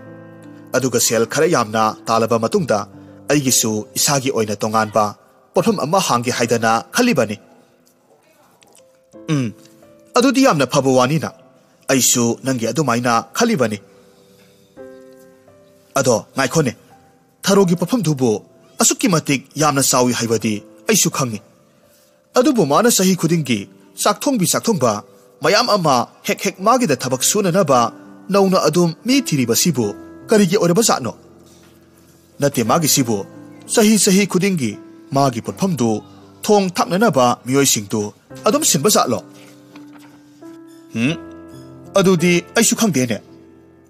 ꯑꯗꯨꯒ ꯁꯦꯜ ꯈꯔ ꯌꯥꯝꯅ ꯇꯥꯜꯂꯕ ꯃꯇꯨꯡꯗ ꯑꯩꯒꯤꯁꯨ ꯏꯁꯥꯒꯤ ꯑꯣꯏꯅ ꯇꯣꯉꯥꯟꯕ ꯄꯣꯠꯐꯝ ꯑꯃ ꯍꯥꯡꯒꯦ ꯍꯥꯏꯗꯅ ꯈꯜꯂꯤꯕꯅꯤ꯫" "ꯎꯝ, ꯑꯗꯨꯗꯤ ꯌꯥꯝꯅ ꯐꯕ ꯋꯥꯅꯤꯅ꯫ ꯑꯩꯁꯨ ꯅꯪꯒꯤ ꯑꯗꯨꯃꯥꯏꯅ ꯈꯜꯂꯤꯕꯅꯤ꯫ ꯑꯗꯣ ꯉꯥꯏꯈꯣꯅꯦ, ꯊꯔꯣꯒꯤ ꯄꯣꯠꯐꯝꯗꯨꯕꯨ ꯑꯁꯨꯛꯀꯤ ꯃꯇꯤꯛ ꯌꯥꯝꯅ ꯆꯥꯎꯏ ꯍꯥꯏꯕꯗꯤ ꯑꯩꯁꯨ ꯈꯪꯉꯤ꯫ ꯑꯗꯨꯕꯨ ꯃꯥꯅ ꯆꯍꯤ ꯈꯨꯗꯤꯡꯒꯤ ꯆꯥꯛ ꯊꯣꯡꯕꯤ ꯆꯥꯛ ꯊꯣꯡꯕ ꯃꯌꯥꯝ ꯑꯃ ꯍꯦꯛ ꯍꯦꯛ ꯃꯥꯒꯤꯗ ꯊꯕꯛ ꯁꯨꯅꯅꯕ ꯅꯧꯅ ꯑꯗꯨꯝ ꯃꯤ ꯊꯤꯔꯤꯕꯁꯤꯕꯨ ꯀꯔꯤꯒꯤ ꯑꯣꯏꯔꯕꯖꯥꯠꯅꯣ? ꯅꯠꯇꯦ, ꯃꯥꯒꯤꯁꯤꯕꯨ ꯆꯍꯤ ꯆꯍꯤ ꯈꯨꯗꯤꯡꯒꯤ ꯃꯥꯒꯤ ꯄꯣꯠꯐꯝꯗꯨ ꯊꯣꯡ ꯊꯥꯛꯅꯅꯕ ꯃꯤꯑꯣꯏꯁꯤꯡꯗꯨ ꯑꯗꯨꯝ ꯁꯤꯟꯕ ꯖꯥꯠꯂꯣ? ꯎꯝ, ꯑꯗꯨꯗꯤ ꯑꯩꯁꯨ ꯈꯪꯗꯦꯅꯦ꯫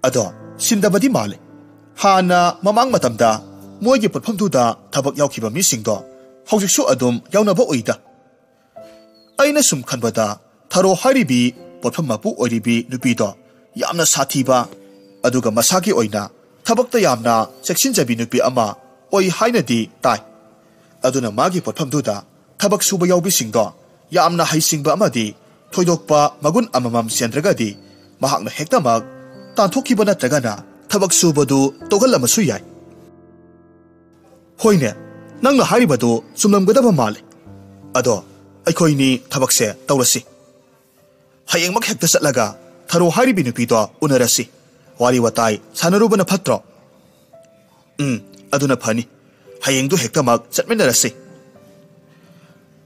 ꯑꯗꯣ ꯁꯤꯟꯗꯕꯗꯤ ꯃꯥꯜꯂꯦ꯫ ꯍꯥꯟꯅ ꯃꯃꯥꯡ ꯃꯇꯝꯗ ꯃꯣꯏꯒꯤ ꯄꯣꯠꯐꯝꯗꯨꯗ ꯊꯕꯛ ꯌꯥꯎꯈꯤꯕ ꯃꯤꯁꯤꯡꯗꯣ ꯍꯧꯖꯤꯛꯁꯨ ꯑꯗꯨꯝ ꯌꯥꯎꯅꯕ ꯎꯏꯗ꯫ ꯑꯩꯅ ꯁꯨꯝ ꯈꯟꯕꯗ ꯊꯔꯣ ꯍꯥꯏꯔꯤꯕꯤ ꯄꯣꯠꯐꯝ ꯃꯄꯨ ꯑꯣꯏꯔꯤꯕꯤ ꯅꯨꯄꯤꯗꯣ ꯌꯥꯝꯅ ꯁꯥꯊꯤꯕ, ꯑꯗꯨꯒ ꯃꯁꯥꯒꯤ ꯑꯣꯏꯅ ꯊꯕꯛꯇ ꯌꯥꯝꯅ ꯆꯦꯛꯁꯤꯟꯖꯕꯤ ꯅꯨꯄꯤ ꯑꯃ ꯑꯣꯏ ꯍꯥꯏꯅꯗꯤ ꯇꯥꯏ꯫ ꯑꯗꯨꯅ ꯃꯥꯒꯤ ꯄꯣꯠꯐꯝꯗꯨꯗ ꯊꯕꯛ ꯁꯨꯕ ꯌꯥꯎꯕꯤꯁꯤꯡꯗꯣ ꯌꯥꯝꯅ ꯍꯩꯁꯤꯡꯕ ꯑꯃꯗꯤ ꯊꯣꯏꯗꯣꯛꯄ ꯃꯒꯨꯟ ꯑꯃꯃꯝ ꯆꯦꯟꯗ꯭ꯔꯒꯗꯤ ꯃꯍꯥꯛꯅ ꯍꯦꯛꯇꯃꯛ ꯇꯥꯟꯊꯣꯛꯈꯤꯕ ꯅꯠꯇ꯭ꯔꯒꯅ ꯊꯕꯛ ꯁꯨꯕꯗꯨ ꯇꯣꯛꯍꯜꯂꯝꯕꯁꯨ ꯌꯥꯏ꯫ ꯍꯣꯏꯅꯦ, ꯅꯪꯅ ꯍꯥꯏꯔꯤꯕꯗꯨ ꯆꯨꯝꯂꯝꯒꯗꯕ ꯃꯥꯜꯂꯦ꯫ ꯑꯗꯣ ꯑꯩꯈꯣꯏꯅꯤ ꯊꯕꯛꯁꯦ ꯇꯧꯔꯁꯤ꯫ ꯍꯌꯦꯡꯃꯛ ꯍꯦꯛꯇ ꯆꯠꯂꯒ ꯊꯔꯣ ꯍꯥꯏꯔꯤꯕꯤ ꯅꯨꯄꯤꯗꯣ ꯎꯅꯔꯁꯤ꯫ ꯋꯥꯔꯤ ꯋꯥꯇꯥꯏ ꯁꯥꯟꯅꯔꯨꯕꯅ ꯐꯠꯇ꯭ꯔꯣ? ꯎꯝ, ꯑꯗꯨꯅ ꯐꯅꯤ꯫ ꯍꯌꯦꯡꯗꯨ ꯍꯦꯛꯇꯃꯛ ꯆꯠꯃꯤꯟꯅꯔꯁꯤ꯫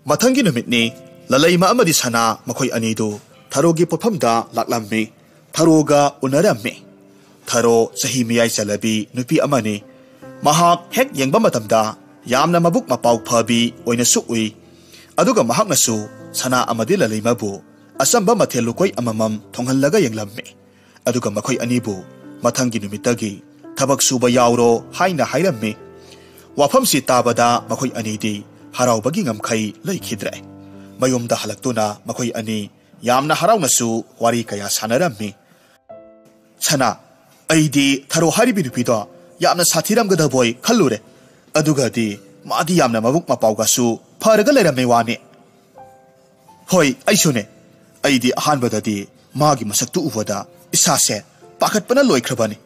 ꯃꯊꯪꯒꯤ ꯅꯨꯃꯤꯠꯅꯤ꯫ ꯂꯂꯩꯃ ꯑꯃꯗꯤ ꯁꯅꯥ ꯃꯈꯣꯏ ꯑꯅꯤꯗꯨ ꯊꯔꯣꯒꯤ ꯄꯣꯠꯐꯝꯗ ꯂꯥꯛꯂꯝꯃꯤ꯫ ꯊꯔꯣꯒ ꯎꯅꯔꯝꯃꯤ꯫ ꯊꯔꯣ ꯆꯍꯤ ꯃꯌꯥꯏ ꯆꯜꯂꯕꯤ ꯅꯨꯄꯤ ꯑꯃꯅꯤ꯫ ꯃꯍꯥꯛ ꯍꯦꯛ ꯌꯦꯡꯕ ꯃꯇꯝꯗ ꯌꯥꯝꯅ ꯃꯕꯨꯛ ꯃꯄꯥꯎ ꯐꯕꯤ ꯑꯣꯏꯅꯁꯨ ꯎꯏ꯫ ꯑꯗꯨꯒ ꯃꯍꯥꯛꯅꯁꯨ ꯁꯅꯥ ꯑꯃꯗꯤ ꯂꯂꯩꯃꯕꯨ ꯑꯆꯝꯕ ꯃꯊꯦꯜ ꯂꯨꯀꯣꯏ ꯑꯃꯃꯝ ꯊꯣꯡꯍꯜꯂꯒ ꯌꯦꯡꯂꯝꯃꯤ꯫ ꯑꯗꯨꯒ ꯃꯈꯣꯏ ꯑꯅꯤꯕꯨ ꯃꯊꯪꯒꯤ ꯅꯨꯃꯤꯠꯇꯒꯤ ꯊꯕꯛ ꯁꯨꯕ ꯌꯥꯎꯔꯣ ꯍꯥꯏꯅ ꯍꯥꯏꯔꯝꯃꯤ꯫ ꯋꯥꯐꯝꯁꯤ ꯇꯥꯕꯗ ꯃꯈꯣꯏ ꯑꯅꯤꯗꯤ ꯍꯔꯥꯎꯕꯒꯤ ꯉꯝꯈꯩ ꯂꯩꯈꯤꯗ꯭ꯔꯦ꯫ ꯃꯌꯨꯝꯗ ꯍꯜꯂꯛꯇꯨꯅ ꯃꯈꯣꯏ ꯑꯅꯤ ꯌꯥꯝꯅ ꯍꯔꯥꯎꯅꯁꯨ ꯋꯥꯔꯤ ꯀꯌꯥ ꯁꯥꯟꯅꯔꯝꯃꯤ꯫ ꯁꯅꯥ, ꯑꯩꯗꯤ ꯊꯔꯣ ꯍꯥꯏꯔꯤꯕꯤ ꯅꯨꯄꯤꯗꯣ ꯌꯥꯝꯅ ꯁꯥꯊꯤꯔꯝꯒꯗꯕꯣꯏ ꯈꯜꯂꯨꯔꯦ꯫ ꯑꯗꯨꯒꯗꯤ ꯃꯥꯗꯤ ꯌꯥꯝꯅ ꯃꯕꯨꯛ ꯃꯄꯥꯎꯒꯁꯨ ꯐꯔꯒ ꯂꯩꯔꯝꯃꯦ ꯋꯥꯅꯤ꯫ ꯍꯣꯏ, ꯑꯩꯁꯨꯅꯦ꯫ ꯑꯩꯗꯤ ꯑꯍꯥꯟꯕꯗꯗꯤ ꯃꯥꯒꯤ ꯃꯁꯛꯇꯨ ꯎꯕꯗ ꯏꯁꯥꯁꯦ ꯄꯥꯈꯠꯄꯅ ꯂꯣꯏꯈ꯭ꯔꯕꯅꯤ꯫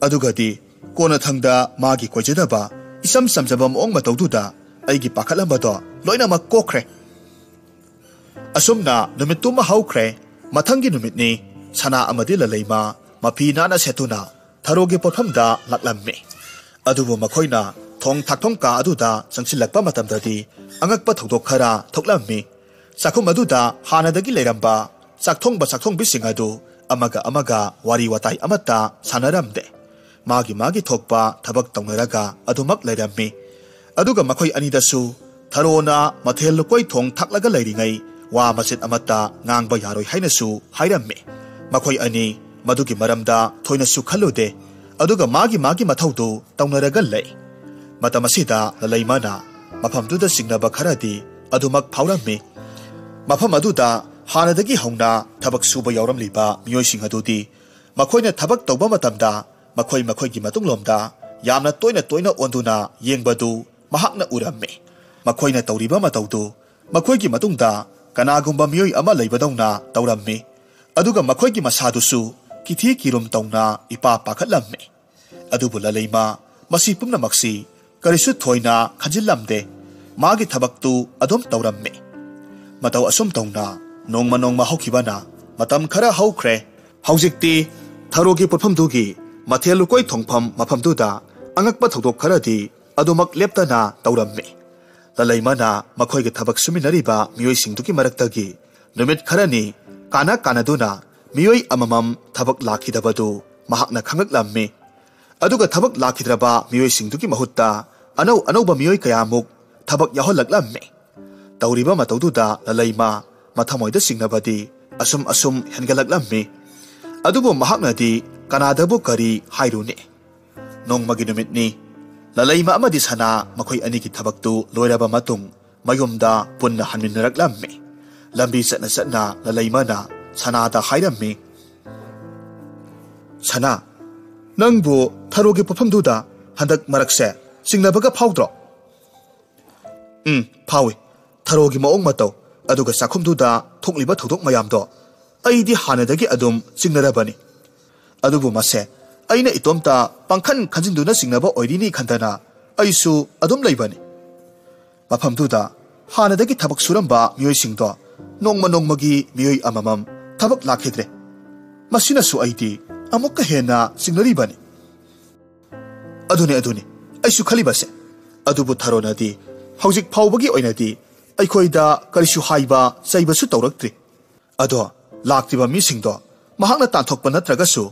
ꯑꯗꯨꯒꯗꯤ ꯀꯣꯟꯅꯊꯪꯗ ꯃꯥꯒꯤ ꯀꯣꯏꯖꯗꯕ ꯏꯆꯝ ꯆꯝꯖꯕ ꯃꯑꯣꯡ ꯃꯇꯧꯗꯨꯗ ꯑꯩꯒꯤ ꯄꯥꯈꯠꯂꯝꯕꯗꯣ ꯂꯣꯏꯅꯃꯛ ꯀꯣꯛꯈ꯭ꯔꯦ꯫ ꯑꯁꯨꯝꯅ ꯅꯨꯃꯤꯠꯇꯨꯃ ꯍꯧꯈ꯭ꯔꯦ꯫ ꯃꯊꯪꯒꯤ ꯅꯨꯃꯤꯠꯅꯤ꯫ ꯁꯅꯥ ꯑꯃꯗꯤ ꯂꯂꯩꯃ ꯃꯐꯤ ꯅꯥꯟꯅ ꯁꯦꯠꯇꯨꯅ ꯊꯔꯣꯒꯤ ꯄꯣꯠꯐꯝꯗ ꯂꯥꯛꯂꯝꯃꯤ꯫ ꯑꯗꯨꯕꯨ ꯃꯈꯣꯏꯅ ꯊꯣꯡ ꯊꯥꯛꯐꯝ ꯀꯥ ꯑꯗꯨꯗ ꯆꯪꯁꯤꯜꯂꯛꯄ ꯃꯇꯝꯗꯗꯤ ꯑꯉꯛꯄ ꯊꯧꯗꯣꯛ ꯈꯔ ꯊꯣꯛꯂꯝꯃꯤ꯫ ꯆꯥꯛꯈꯨꯝ ꯑꯗꯨꯗ ꯍꯥꯟꯅꯗꯒꯤ ꯂꯩꯔꯝꯕ ꯆꯥꯛꯊꯣꯡꯕ ꯆꯥꯛꯊꯣꯡꯕꯤꯁꯤꯡ ꯑꯗꯨ ꯑꯃꯒ ꯑꯃꯒ ꯋꯥꯔꯤ ꯋꯥꯇꯥꯏ ꯑꯃꯠꯇ ꯁꯥꯟꯅꯔꯝꯗꯦ꯫ ꯃꯥꯒꯤ ꯃꯥꯒꯤ ꯊꯣꯛꯄ ꯊꯕꯛ ꯇꯧꯅꯔꯒ ꯑꯗꯨꯃꯛ ꯂꯩꯔꯝꯃꯤ꯫ ꯑꯗꯨꯒ ꯃꯈꯣꯏ ꯑꯅꯤꯗꯁꯨ ꯊꯔꯣꯅ ꯃꯊꯦꯜ ꯂꯨꯀꯣꯏ ꯊꯣꯡ ꯊꯥꯛꯂꯒ ꯂꯩꯔꯤꯉꯩ ꯋꯥ ꯃꯆꯦꯠ ꯑꯃꯠꯇ ꯉꯥꯡꯕ ꯌꯥꯔꯣꯏ ꯍꯥꯏꯅꯁꯨ ꯍꯥꯏꯔꯝꯃꯤ꯫ ꯃꯈꯣꯏ ꯑꯅꯤ ꯃꯗꯨꯒꯤ ꯃꯔꯝꯗ ꯊꯣꯏꯅꯁꯨ ꯈꯜꯂꯨꯗꯦ꯫ ꯑꯗꯨꯒ ꯃꯥꯒꯤ ꯃꯥꯒꯤ ꯃꯊꯧꯗꯨ ꯇꯧꯅꯔꯒ ꯂꯩ꯫ ꯃꯇꯝ ꯑꯁꯤꯗ ꯂꯂꯩꯃꯅ ꯃꯐꯝꯗꯨꯗ ꯆꯤꯡꯅꯕ ꯈꯔꯗꯤ ꯑꯗꯨꯃꯛ ꯐꯥꯎꯔꯝꯃꯤ꯫ ꯃꯐꯝ ꯑꯗꯨꯗ ꯍꯥꯟꯅꯗꯒꯤ ꯍꯧꯅ ꯊꯕꯛ ꯁꯨꯕ ꯌꯥꯎꯔꯝꯂꯤꯕ ꯃꯤꯑꯣꯏꯁꯤꯡ ꯑꯗꯨꯗꯤ ꯃꯈꯣꯏꯅ ꯊꯕꯛ ꯇꯧꯕ ꯃꯇꯝꯗ ꯃꯈꯣꯏ ꯃꯈꯣꯏꯒꯤ ꯃꯇꯨꯡꯂꯣꯝꯗ ꯌꯥꯝꯅ ꯇꯣꯏꯅ ꯇꯣꯏꯅ ꯑꯣꯟꯗꯨꯅ ꯌꯦꯡꯕꯗꯨ ꯃꯍꯥꯛꯅ ꯎꯔꯝꯃꯤ꯫ ꯃꯈꯣꯏꯅ ꯇꯧꯔꯤꯕ ꯃꯇꯧꯗꯨ ꯃꯈꯣꯏꯒꯤ ꯃꯇꯨꯡꯗ ꯀꯅꯥꯒꯨꯝꯕ ꯃꯤꯑꯣꯏ ꯑꯃ ꯂꯩꯕꯗꯧꯅ ꯇꯧꯔꯝꯃꯤ꯫ ꯑꯗꯨꯒ ꯃꯈꯣꯏꯒꯤ ꯃꯁꯥꯗꯨꯁꯨ ꯀꯤꯊꯤ ꯀꯤꯔꯨꯝ ꯇꯧꯅ ꯏꯄꯥ ꯄꯥꯈꯠꯂꯝꯃꯤ꯫ ꯑꯗꯨꯕꯨ ꯂꯂꯩꯃ ꯃꯁꯤ ꯄꯨꯝꯅꯃꯛꯁꯤ ꯀꯔꯤꯁꯨ ꯊꯣꯏꯅ ꯈꯟꯖꯤꯜꯂꯝꯗꯦ꯫ ꯃꯥꯒꯤ ꯊꯕꯛꯇꯨ ꯑꯗꯨꯝ ꯇꯧꯔꯝꯃꯤ꯫ ꯃꯇꯧ ꯑꯁꯨꯝ ꯇꯧꯅ ꯅꯣꯡꯃ ꯅꯣꯡꯃ ꯍꯧꯈꯤꯕꯅ ꯃꯇꯝ ꯈꯔ ꯍꯧꯈ꯭ꯔꯦ꯫ ꯍꯧꯖꯤꯛꯇꯤ ꯊꯔꯣꯒꯤ ꯄꯣꯠꯐꯝꯗꯨꯒꯤ ꯃꯊꯦꯜ ꯂꯨꯀꯣꯏ ꯊꯣꯡꯐꯝ ꯃꯐꯝꯗꯨꯗ ꯑꯉꯛꯄ ꯊꯧꯗꯣꯛ ꯈꯔꯗꯤ ꯑꯗꯨꯃꯛ ꯂꯦꯞꯇꯅ ꯇꯧꯔꯝꯃꯤ꯫ ꯂꯂꯩꯃꯅ ꯃꯈꯣꯏꯒꯤ ꯊꯕꯛ ꯁꯨꯃꯤꯟꯅꯔꯤꯕ ꯃꯤꯑꯣꯏꯁꯤꯡꯗꯨꯒꯤ ꯃꯔꯛꯇꯒꯤ ꯅꯨꯃꯤꯠ ꯈꯔꯅꯤ ꯀꯥꯟꯅ ꯀꯥꯟꯅꯗꯨꯅ ꯃꯤꯑꯣꯏ ꯑꯃꯃꯝ ꯊꯕꯛ ꯂꯥꯛꯈꯤꯗꯕꯗꯨ ꯃꯍꯥꯛꯅ ꯈꯪꯂꯛꯂꯝꯃꯤ꯫ ꯑꯗꯨꯒ ꯊꯕꯛ ꯂꯥꯛꯈꯤꯗ꯭ꯔꯕ ꯃꯤꯑꯣꯏꯁꯤꯡꯗꯨꯒꯤ ꯃꯍꯨꯠꯇ ꯑꯅꯧ ꯑꯅꯧꯕ ꯃꯤꯑꯣꯏ ꯀꯌꯥꯃꯨꯛ ꯊꯕꯛ ꯌꯥꯎꯍꯜꯂꯛꯂꯝꯃꯤ꯫ ꯇꯧꯔꯤꯕ ꯃꯇꯧꯗꯨꯗ ꯂꯂꯩꯃ ꯃꯊꯃꯣꯏꯗ ꯆꯤꯡꯅꯕꯗꯤ ꯑꯁꯨꯝ ꯑꯁꯨꯝ ꯍꯦꯟꯒꯠꯂꯛꯂꯝꯃꯤ꯫ ꯑꯗꯨꯕꯨ ꯃꯍꯥꯛꯅꯗꯤ ꯀꯅꯥꯗꯕꯨ ꯀꯔꯤ ꯍꯥꯏꯔꯨꯅꯤ? ꯅꯣꯡꯃꯒꯤ ꯅꯨꯃꯤꯠꯅꯤ꯫ ꯂꯂꯩꯃ ꯑꯃꯗꯤ ꯁꯅꯥ ꯃꯈꯣꯏ ꯑꯅꯤꯒꯤ ꯊꯕꯛꯇꯨ ꯂꯣꯏꯔꯕ ꯃꯇꯨꯡ ꯃꯌꯨꯝꯗ ꯄꯨꯟꯅ ꯍꯟꯃꯤꯟꯅꯔꯛꯂꯝꯃꯤ꯫ ꯂꯝꯕꯤ ꯆꯠꯅ ꯆꯠꯅ ꯂꯂꯩꯃꯅ ꯁꯅꯥꯗ ꯍꯥꯏꯔꯝꯃꯤ, "ꯁꯅꯥ, ꯅꯪꯕꯨ ꯊꯔꯣꯒꯤ ꯄꯣꯠꯐꯝꯗꯨꯗ ꯍꯟꯗꯛ ꯃꯔꯛꯁꯦ ꯆꯤꯡꯅꯕꯒ ꯐꯥꯎꯗ꯭ꯔꯣ?" "ꯎꯝ, ꯐꯥꯎꯏ꯫ ꯊꯔꯣꯒꯤ ꯃꯑꯣꯡ ꯃꯇꯧ, ꯑꯗꯨꯒ ꯆꯥꯛꯈꯨꯝꯗꯨꯗ ꯊꯣꯛꯂꯤꯕ ꯊꯧꯗꯣꯛ ꯃꯌꯥꯝꯗꯣ ꯑꯩꯗꯤ ꯍꯥꯟꯅꯗꯒꯤ ꯑꯗꯨꯝ ꯆꯤꯡꯅꯔꯕꯅꯤ꯫ ꯑꯗꯨꯕꯨ ꯃꯁꯦ ꯑꯩꯅ ꯏꯇꯣꯝꯇ ꯄꯪꯈꯟ ꯈꯟꯖꯤꯟꯗꯨꯅ ꯆꯤꯡꯅꯕ ꯑꯣꯏꯔꯤꯅꯤ ꯈꯟꯗꯅ ꯑꯩꯁꯨ ꯑꯗꯨꯝ ꯂꯩꯕꯅꯤ꯫ ꯃꯐꯝꯗꯨꯗ ꯍꯥꯟꯅꯗꯒꯤ ꯊꯕꯛ ꯁꯨꯔꯝꯕ ꯃꯤꯑꯣꯏꯁꯤꯡꯗꯣ ꯅꯣꯡꯃ ꯅꯣꯡꯃꯒꯤ ꯃꯤꯑꯣꯏ ꯑꯃꯃꯝ ꯊꯕꯛ ꯂꯥꯛꯈꯤꯗ꯭ꯔꯦ꯫ ꯃꯁꯤꯅꯁꯨ ꯑꯩꯗꯤ ꯑꯃꯨꯛꯀ ꯍꯦꯟꯅ ꯆꯤꯡꯅꯔꯤꯕꯅꯤ꯫" "ꯑꯗꯨꯅꯦ, ꯑꯗꯨꯅꯦ ꯑꯩꯁꯨ ꯈꯜꯂꯤꯕꯁꯦ꯫ ꯑꯗꯨꯕꯨ ꯊꯔꯣꯅꯗꯤ ꯍꯧꯖꯤꯛ ꯐꯥꯎꯕꯒꯤ ꯑꯣꯏꯅꯗꯤ ꯑꯩꯈꯣꯏꯗ ꯀꯔꯤꯁꯨ ꯍꯥꯏꯕ ꯆꯩꯕꯁꯨ ꯇꯧꯔꯛꯇ꯭ꯔꯤ꯫ ꯑꯗꯣ ꯂꯥꯛꯇ꯭ꯔꯤꯕ ꯃꯤꯁꯤꯡꯗꯣ ꯃꯍꯥꯛꯅ ꯇꯥꯟꯊꯣꯛꯄ ꯅꯠꯇ꯭ꯔꯒꯁꯨ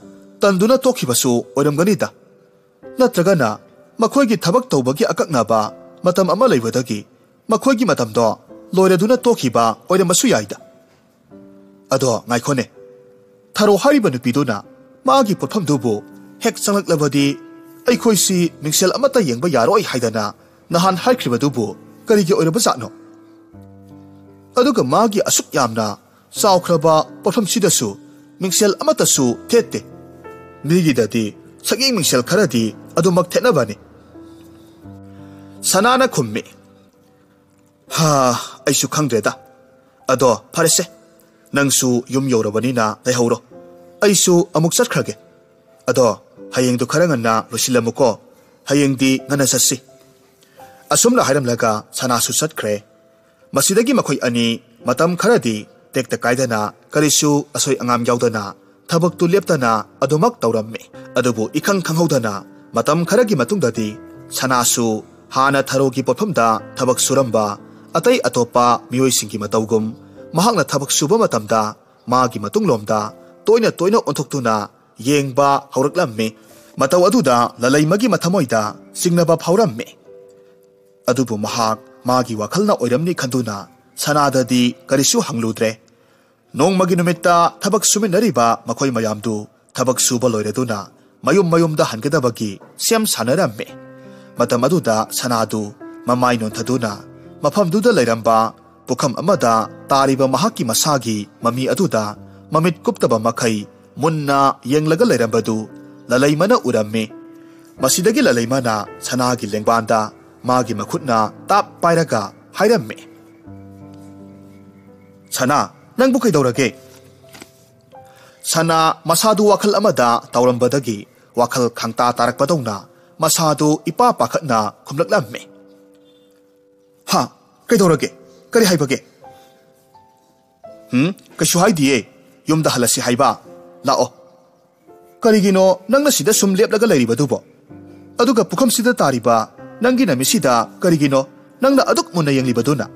ꯇꯟꯗꯨꯅ ꯇꯣꯛꯈꯤꯕꯁꯨ ꯑꯣꯏꯔꯝꯒꯅꯤꯗ꯫ ꯅꯠꯇ꯭ꯔꯒꯅ ꯃꯈꯣꯏꯒꯤ ꯊꯕꯛ ꯇꯧꯕꯒꯤ ꯑꯀꯛꯅꯕ ꯃꯇꯝ ꯑꯃ ꯂꯩꯕꯗꯒꯤ ꯃꯈꯣꯏꯒꯤ ꯃꯇꯝꯗꯣ ꯂꯣꯏꯔꯗꯨꯅ ꯇꯣꯛꯈꯤꯕ ꯑꯣꯏꯔꯝꯕꯁꯨ ꯌꯥꯏꯗ꯫ ꯑꯗꯣ ꯉꯥꯏꯈꯣꯅꯦ, ꯊꯔꯣ ꯍꯥꯏꯔꯤꯕ ꯅꯨꯄꯤꯗꯨꯅ ꯃꯥꯒꯤ ꯄꯣꯠꯐꯝꯗꯨꯕꯨ ꯍꯦꯛ ꯆꯪꯂꯛꯂꯕꯗꯤ ꯑꯩꯈꯣꯏꯁꯤ ꯃꯤꯡꯁꯦꯜ ꯑꯃꯠꯇ ꯌꯦꯡꯕ ꯌꯥꯔꯣꯏ ꯍꯥꯏꯗꯅ ꯅꯍꯥꯟ ꯍꯥꯏꯈ꯭ꯔꯤꯕꯗꯨꯕꯨ ꯀꯔꯤꯒꯤ ꯑꯣꯏꯔꯕꯖꯥꯠꯅꯣ? ꯑꯗꯨꯒ ꯃꯥꯒꯤ ꯑꯁꯨꯛ ꯌꯥꯝꯅ ꯆꯥꯎꯈ꯭ꯔꯕ ꯄꯣꯠꯐꯝꯁꯤꯗꯁꯨ ꯃꯤꯡꯁꯦꯜ ꯑꯃꯠꯇꯁꯨ ꯊꯦꯠꯇꯦ꯫ ꯃꯤꯒꯤꯗꯗꯤ ꯁꯛꯌꯦꯡ ꯃꯤꯡꯁꯦꯜ ꯈꯔꯗꯤ ꯑꯗꯨꯃꯛ ꯊꯦꯠꯅꯕꯅꯤ꯫ ꯁꯅꯥꯅ ꯈꯨꯝꯃꯤ, "ꯍꯥ, ꯑꯩꯁꯨ ꯈꯪꯗ꯭ꯔꯦꯗ꯫ ꯑꯗꯣ ꯐꯔꯦꯁꯦ, ꯅꯪꯁꯨ ꯌꯨꯝ ꯌꯧꯔꯕꯅꯤꯅ ꯂꯩꯍꯧꯔꯣ꯫ ꯑꯩꯁꯨ ꯑꯃꯨꯛ ꯆꯠꯈ꯭ꯔꯒꯦ꯫ ꯑꯗꯣ ꯍꯌꯦꯡꯗꯨ ꯈꯔ ꯉꯟꯅ ꯂꯣꯏꯁꯤꯜꯂꯝꯃꯨꯀꯣ꯫ ꯍꯌꯦꯡꯗꯤ ꯉꯟꯅ ꯆꯠꯁꯤ꯫" ꯑꯁꯨꯝꯅ ꯍꯥꯏꯔꯝꯂꯒ ꯁꯅꯥꯁꯨ ꯆꯠꯈ꯭ꯔꯦ꯫ ꯃꯁꯤꯗꯒꯤ ꯃꯈꯣꯏ ꯑꯅꯤ ꯃꯇꯝ ꯈꯔꯗꯤ ꯇꯦꯛꯇ ꯀꯥꯏꯗꯅ, ꯀꯔꯤꯁꯨ ꯑꯁꯣꯏ ꯑꯉꯥꯝ ꯌꯥꯎꯗꯅ ꯊꯕꯛꯇꯨ ꯂꯦꯞꯇꯅ ꯑꯗꯨꯃꯛ ꯇꯧꯔꯝꯃꯤ꯫ ꯑꯗꯨꯕꯨ ꯏꯈꯪ ꯈꯪꯍꯧꯗꯅ ꯃꯇꯝ ꯈꯔꯒꯤ ꯃꯇꯨꯡꯗꯗꯤ ꯁꯅꯥꯁꯨ ꯍꯥꯟꯅ ꯊꯔꯣꯒꯤ ꯄꯣꯠꯐꯝꯗ ꯊꯕꯛ ꯁꯨꯔꯝꯕ ꯑꯇꯩ ꯑꯇꯣꯞꯄ ꯃꯤꯑꯣꯏꯁꯤꯡꯒꯤ ꯃꯇꯧꯒꯨꯝ ꯃꯍꯥꯛꯅ ꯊꯕꯛ ꯁꯨꯕ ꯃꯇꯝꯗ ꯃꯥꯒꯤ ꯃꯇꯨꯡꯂꯣꯝꯗ ꯇꯣꯏꯅ ꯇꯣꯏꯅ ꯑꯣꯟꯊꯣꯛꯇꯨꯅ ꯌꯦꯡꯕ ꯍꯧꯔꯛꯂꯝꯃꯤ꯫ ꯃꯇꯧ ꯑꯗꯨꯗ ꯂꯂꯩꯃꯒꯤ ꯃꯊꯃꯣꯏꯗ ꯆꯤꯡꯅꯕ ꯐꯥꯎꯔꯝꯃꯤ꯫ ꯑꯗꯨꯕꯨ ꯃꯍꯥꯛ ꯃꯥꯒꯤ ꯋꯥꯈꯜꯅ ꯑꯣꯏꯔꯝꯅꯤ ꯈꯟꯗꯨꯅ ꯁꯅꯥꯗꯗꯤ ꯀꯔꯤꯁꯨ ꯍꯪꯂꯨꯗ꯭ꯔꯦ꯫ ꯅꯣꯡꯃꯒꯤ ꯅꯨꯃꯤꯠꯇ ꯊꯕꯛ ꯁꯨꯃꯤꯟꯅꯔꯤꯕ ꯃꯈꯣꯏ ꯃꯌꯥꯝꯗꯨ ꯊꯕꯛ ꯁꯨꯕ ꯂꯣꯏꯔꯗꯨꯅ ꯃꯌꯨꯝ ꯃꯌꯨꯝꯗ ꯍꯟꯒꯗꯕꯒꯤ ꯁꯦꯝ ꯁꯥꯟꯅꯔꯝꯃꯤ꯫ ꯃꯇꯝ ꯑꯗꯨꯗ ꯁꯅꯥꯗꯨ ꯃꯃꯥꯏ ꯅꯣꯟꯊꯗꯨꯅ ꯃꯐꯝꯗꯨꯗ ꯂꯩꯔꯝꯕ ꯄꯨꯈꯝ ꯑꯃꯗ ꯇꯥꯔꯤꯕ ꯃꯍꯥꯛꯀꯤ ꯃꯁꯥꯒꯤ ꯃꯃꯤ ꯑꯗꯨꯗ ꯃꯃꯤꯠ ꯀꯨꯞꯇꯕ ꯃꯈꯩ ꯃꯨꯟꯅ ꯌꯦꯡꯂꯒ ꯂꯩꯔꯝꯕꯗꯨ ꯂꯂꯩꯃꯅ ꯎꯔꯝꯃꯤ꯫ ꯃꯁꯤꯗꯒꯤ ꯂꯂꯩꯃꯅ ꯁꯅꯥꯒꯤ ꯂꯦꯡꯕꯥꯟꯗ ꯃꯥꯒꯤ ꯃꯈꯨꯠꯅ ꯇꯥꯞ ꯄꯥꯏꯔꯒ ꯍꯥꯏꯔꯝꯃꯤ, "ꯁꯅꯥ, ꯅꯪꯕꯨ ꯀꯩꯗꯧꯔꯒꯦ?" ꯁꯅꯥ ꯃꯁꯥꯗꯨ ꯋꯥꯈꯜ ꯑꯃꯗ ꯇꯥꯎꯔꯝꯕꯗꯒꯤ ꯋꯥꯈꯜ ꯈꯪꯇꯥ ꯇꯥꯔꯛꯄꯗꯧꯅ ꯃꯁꯥꯗꯨ ꯏꯄꯥ ꯄꯥꯈꯠꯅ ꯈꯨꯝꯂꯛꯂꯝꯃꯤ꯫ "ꯍꯥ? ꯀꯩꯗꯧꯔꯒꯦ? ꯀꯔꯤ ꯍꯥꯏꯕꯒꯦ?" "ꯎꯝ, ꯀꯩꯁꯨ ꯍꯥꯏꯗꯤꯌꯦ꯫ ꯌꯨꯝꯗ ꯍꯜꯂꯁꯤ ꯍꯥꯏꯕ꯫ ꯂꯥꯛꯑꯣ꯫ ꯀꯔꯤꯒꯤꯅꯣ ꯅꯪꯅ ꯁꯤꯗ ꯁꯨꯝ ꯂꯦꯞꯂꯒ ꯂꯩꯔꯤꯕꯗꯨꯕꯣ? ꯑꯗꯨꯒ ꯄꯨꯈꯝꯁꯤꯗ ꯇꯥꯔꯤꯕ ꯅꯪꯒꯤ ꯅꯃꯤꯠꯁꯤꯗ ꯀꯔꯤꯒꯤꯅꯣ ꯅꯪꯅ ꯑꯗꯨꯛ ꯃꯨꯟꯅ ꯌꯦꯡꯂꯤꯕꯗꯨꯅ?"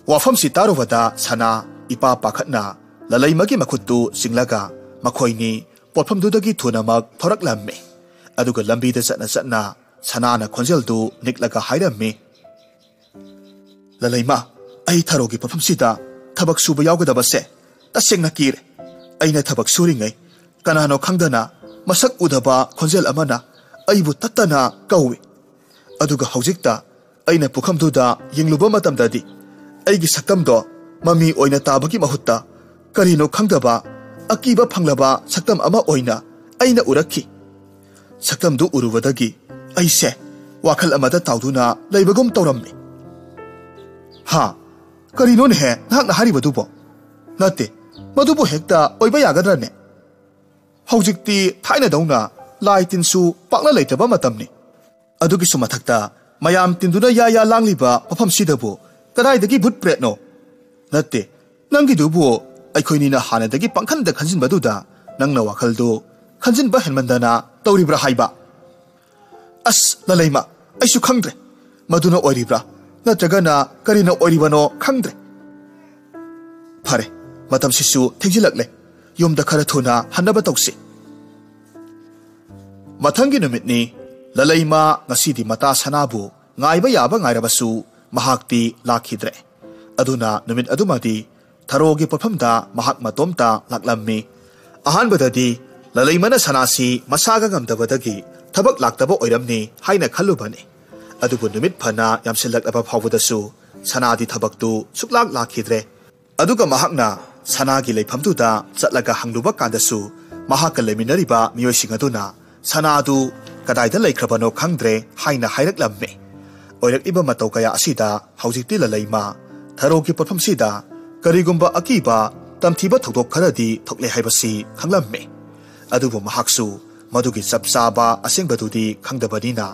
ꯋꯥꯐꯝꯁꯤ ꯇꯥꯔꯨꯕꯗ ꯁꯅꯥ ꯏꯄꯥ ꯄꯥꯈꯠꯅ ꯂꯂꯩꯃꯒꯤ ꯃꯈꯨꯠꯇꯨ ꯆꯤꯡꯂꯒ ꯃꯈꯣꯏꯅꯤ ꯄꯣꯠꯐꯝꯗꯨꯗꯒꯤ ꯊꯨꯅꯃꯛ ꯊꯣꯔꯛꯂꯝꯃꯤ꯫ ꯑꯗꯨꯒ ꯂꯝꯕꯤꯗ ꯆꯠꯅ ꯆꯠꯅ ꯁꯅꯥꯅ ꯈꯣꯟꯖꯦꯜꯗꯨ ꯅꯤꯛꯂꯒ ꯍꯥꯏꯔꯝꯃꯤ, "ꯂꯂꯩꯃ, ꯑꯩ ꯊꯔꯣꯒꯤ ꯄꯣꯠꯐꯝꯁꯤꯗ ꯊꯕꯛ ꯁꯨꯕ ꯌꯥꯎꯒꯗꯕꯁꯦ ꯇꯁꯦꯡꯅ ꯀꯤꯔꯦ꯫ ꯑꯩꯅ ꯊꯕꯛ ꯁꯨꯔꯤꯉꯩ ꯀꯅꯥꯅꯣ ꯈꯪꯗꯅ ꯃꯁꯛ ꯎꯗꯕ ꯈꯣꯟꯖꯦꯜ ꯑꯃꯅ ꯑꯩꯕꯨ ꯇꯠꯇꯅ ꯀꯧꯏ꯫ ꯑꯗꯨꯒ ꯍꯧꯖꯤꯛꯇ ꯑꯩꯅ ꯄꯨꯈꯝꯗꯨꯗ ꯌꯦꯡꯂꯨꯕ ꯃꯇꯝꯗꯗꯤ ꯑꯩꯒꯤ ꯁꯛꯇꯝꯗꯣ ꯃꯃꯤ ꯑꯣꯏꯅ ꯇꯥꯕꯒꯤ ꯃꯍꯨꯠꯇ ꯀꯔꯤꯅꯣ ꯈꯪꯗꯕ ꯑꯀꯤꯕ ꯐꯪꯂꯕ ꯁꯛꯇꯝ ꯑꯃ ꯑꯣꯏꯅ ꯑꯩꯅ ꯎꯔꯛꯈꯤ꯫ ꯁꯛꯇꯝꯗꯨ ꯎꯔꯨꯕꯗꯒꯤ ꯑꯩꯁꯦ ꯋꯥꯈꯜ ꯑꯃꯗ ꯇꯥꯎꯗꯨꯅ ꯂꯩꯕꯒꯨꯝ ꯇꯧꯔꯝꯃꯤ꯫ "ꯍꯥ? ꯀꯔꯤꯅꯣꯅꯦꯍꯦ ꯅꯍꯥꯛꯅ ꯍꯥꯏꯔꯤꯕꯗꯨꯕꯣ? ꯅꯠꯇꯦ, ꯃꯗꯨꯕꯨ ꯍꯦꯛꯇ ꯑꯣꯏꯕ ꯌꯥꯒꯗ꯭ꯔꯅꯦ? ꯍꯧꯖꯤꯛꯇꯤ ꯊꯥꯏꯅꯗꯧꯅ ꯂꯥꯏ ꯇꯤꯟꯁꯨ ꯄꯥꯛꯅ ꯂꯩꯇ꯭ꯔꯕ ꯃꯇꯝꯅꯤ꯫ ꯑꯗꯨꯒꯤꯁꯨ ꯃꯊꯛꯇ ꯃꯌꯥꯝ ꯇꯤꯟꯗꯨꯅ ꯌꯥ ꯌꯥ ꯂꯥꯡꯂꯤꯕ ꯃꯐꯝꯁꯤꯗꯕꯨ ꯀꯗꯥꯏꯗꯒꯤ ꯚꯨꯠ ꯄ꯭ꯔꯦꯠꯅꯣ? ꯅꯠꯇꯦ, ꯅꯪꯒꯤꯗꯨꯕꯨ ꯑꯩꯈꯣꯏꯅꯤꯅ ꯍꯥꯟꯅꯗꯒꯤ ꯄꯪꯈꯟꯗ ꯈꯟꯖꯤꯟꯕꯗꯨꯗ ꯅꯪꯅ ꯋꯥꯈꯜꯗꯨ ꯈꯟꯖꯤꯟꯕ ꯍꯦꯟꯃꯟꯗꯅ ꯇꯧꯔꯤꯕ꯭ꯔꯥ ꯍꯥꯏꯕ?" "ꯑꯁ, ꯂꯂꯩꯃ, ꯑꯩꯁꯨ ꯈꯪꯗ꯭ꯔꯦ꯫ ꯃꯗꯨꯅ ꯑꯣꯏꯔꯤꯕ꯭ꯔꯥ ꯅꯠꯇ꯭ꯔꯒꯅ ꯀꯔꯤꯅ ꯑꯣꯏꯔꯤꯕꯅꯣ ꯈꯪꯗ꯭ꯔꯦ꯫ ꯐꯔꯦ, ꯃꯇꯝꯁꯤꯁꯨ ꯊꯦꯡꯖꯤꯜꯂꯛꯂꯦ꯫ ꯌꯨꯝꯗ ꯈꯔ ꯊꯨꯅ ꯍꯟꯅꯕ ꯇꯧꯁꯤ꯫" ꯃꯊꯪꯒꯤ ꯅꯨꯃꯤꯠꯅꯤ꯫ ꯂꯂꯩꯃ ꯉꯁꯤꯗꯤ ꯃꯇꯥ ꯁꯅꯥꯕꯨ ꯉꯥꯏꯕ ꯌꯥꯕ ꯉꯥꯏꯔꯕꯁꯨ ꯃꯍꯥꯛꯇꯤ ꯂꯥꯛꯈꯤꯗ꯭ꯔꯦ꯫ ꯑꯗꯨꯅ ꯅꯨꯃꯤꯠ ꯑꯗꯨꯃꯗꯤ ꯊꯔꯣꯒꯤ ꯄꯣꯠꯐꯝꯗ ꯃꯍꯥꯛ ꯃꯇꯣꯝꯇ ꯂꯥꯛꯂꯝꯃꯤ꯫ ꯑꯍꯥꯟꯕꯗꯗꯤ ꯂꯂꯩꯃꯅ ꯁꯅꯥꯁꯤ ꯃꯁꯥꯒ ꯉꯝꯗꯕꯗꯒꯤ ꯊꯕꯛ ꯂꯥꯛꯇꯕ ꯑꯣꯏꯔꯝꯅꯤ ꯍꯥꯏꯅ ꯈꯜꯂꯨꯕꯅꯤ꯫ ꯑꯗꯨꯕꯨ ꯅꯨꯃꯤꯠ ꯐꯅ ꯌꯥꯝꯁꯤꯜꯂꯛꯂꯕ ꯐꯥꯎꯕꯗꯁꯨ ꯁꯅꯥꯗꯤ ꯊꯕꯛꯇꯨ ꯁꯨꯛꯂꯥꯛ ꯂꯥꯛꯈꯤꯗ꯭ꯔꯦ꯫ ꯑꯗꯨꯒ ꯃꯍꯥꯛꯅ ꯁꯅꯥꯒꯤ ꯂꯩꯐꯝꯗꯨꯗ ꯆꯠꯂꯒ ꯍꯪꯂꯨꯕ ꯀꯥꯟꯗꯁꯨ ꯃꯍꯥꯛꯀ ꯂꯩꯃꯤꯟꯅꯔꯤꯕ ꯃꯤꯑꯣꯏꯁꯤꯡ ꯑꯗꯨꯅ ꯁꯅꯥꯗꯨ ꯀꯗꯥꯏꯗ ꯂꯩꯈ꯭ꯔꯕꯅꯣ ꯈꯪꯗ꯭ꯔꯦ ꯍꯥꯏꯅ ꯍꯥꯏꯔꯛꯂꯝꯃꯤ꯫ ꯑꯣꯏꯔꯛꯂꯤꯕ ꯃꯇꯧ ꯀꯌꯥ ꯑꯁꯤꯗ ꯍꯧꯖꯤꯛꯇꯤ ꯂꯂꯩꯃ ꯊꯔꯣꯒꯤ ꯄꯣꯠꯐꯝꯁꯤꯗ ꯀꯔꯤꯒꯨꯝꯕ ꯑꯀꯤꯕ ꯇꯝꯊꯤꯕ ꯊꯧꯗꯣꯛ ꯈꯔꯗꯤ ꯊꯣꯛꯂꯦ ꯍꯥꯏꯕꯁꯤ ꯈꯪꯂꯝꯃꯤ꯫ ꯑꯗꯨꯕꯨ ꯃꯍꯥꯛꯁꯨ ꯃꯗꯨꯒꯤ ꯆꯞ ꯆꯥꯕ ꯑꯁꯦꯡꯕꯗꯨꯗꯤ ꯈꯪꯗꯕꯅꯤꯅ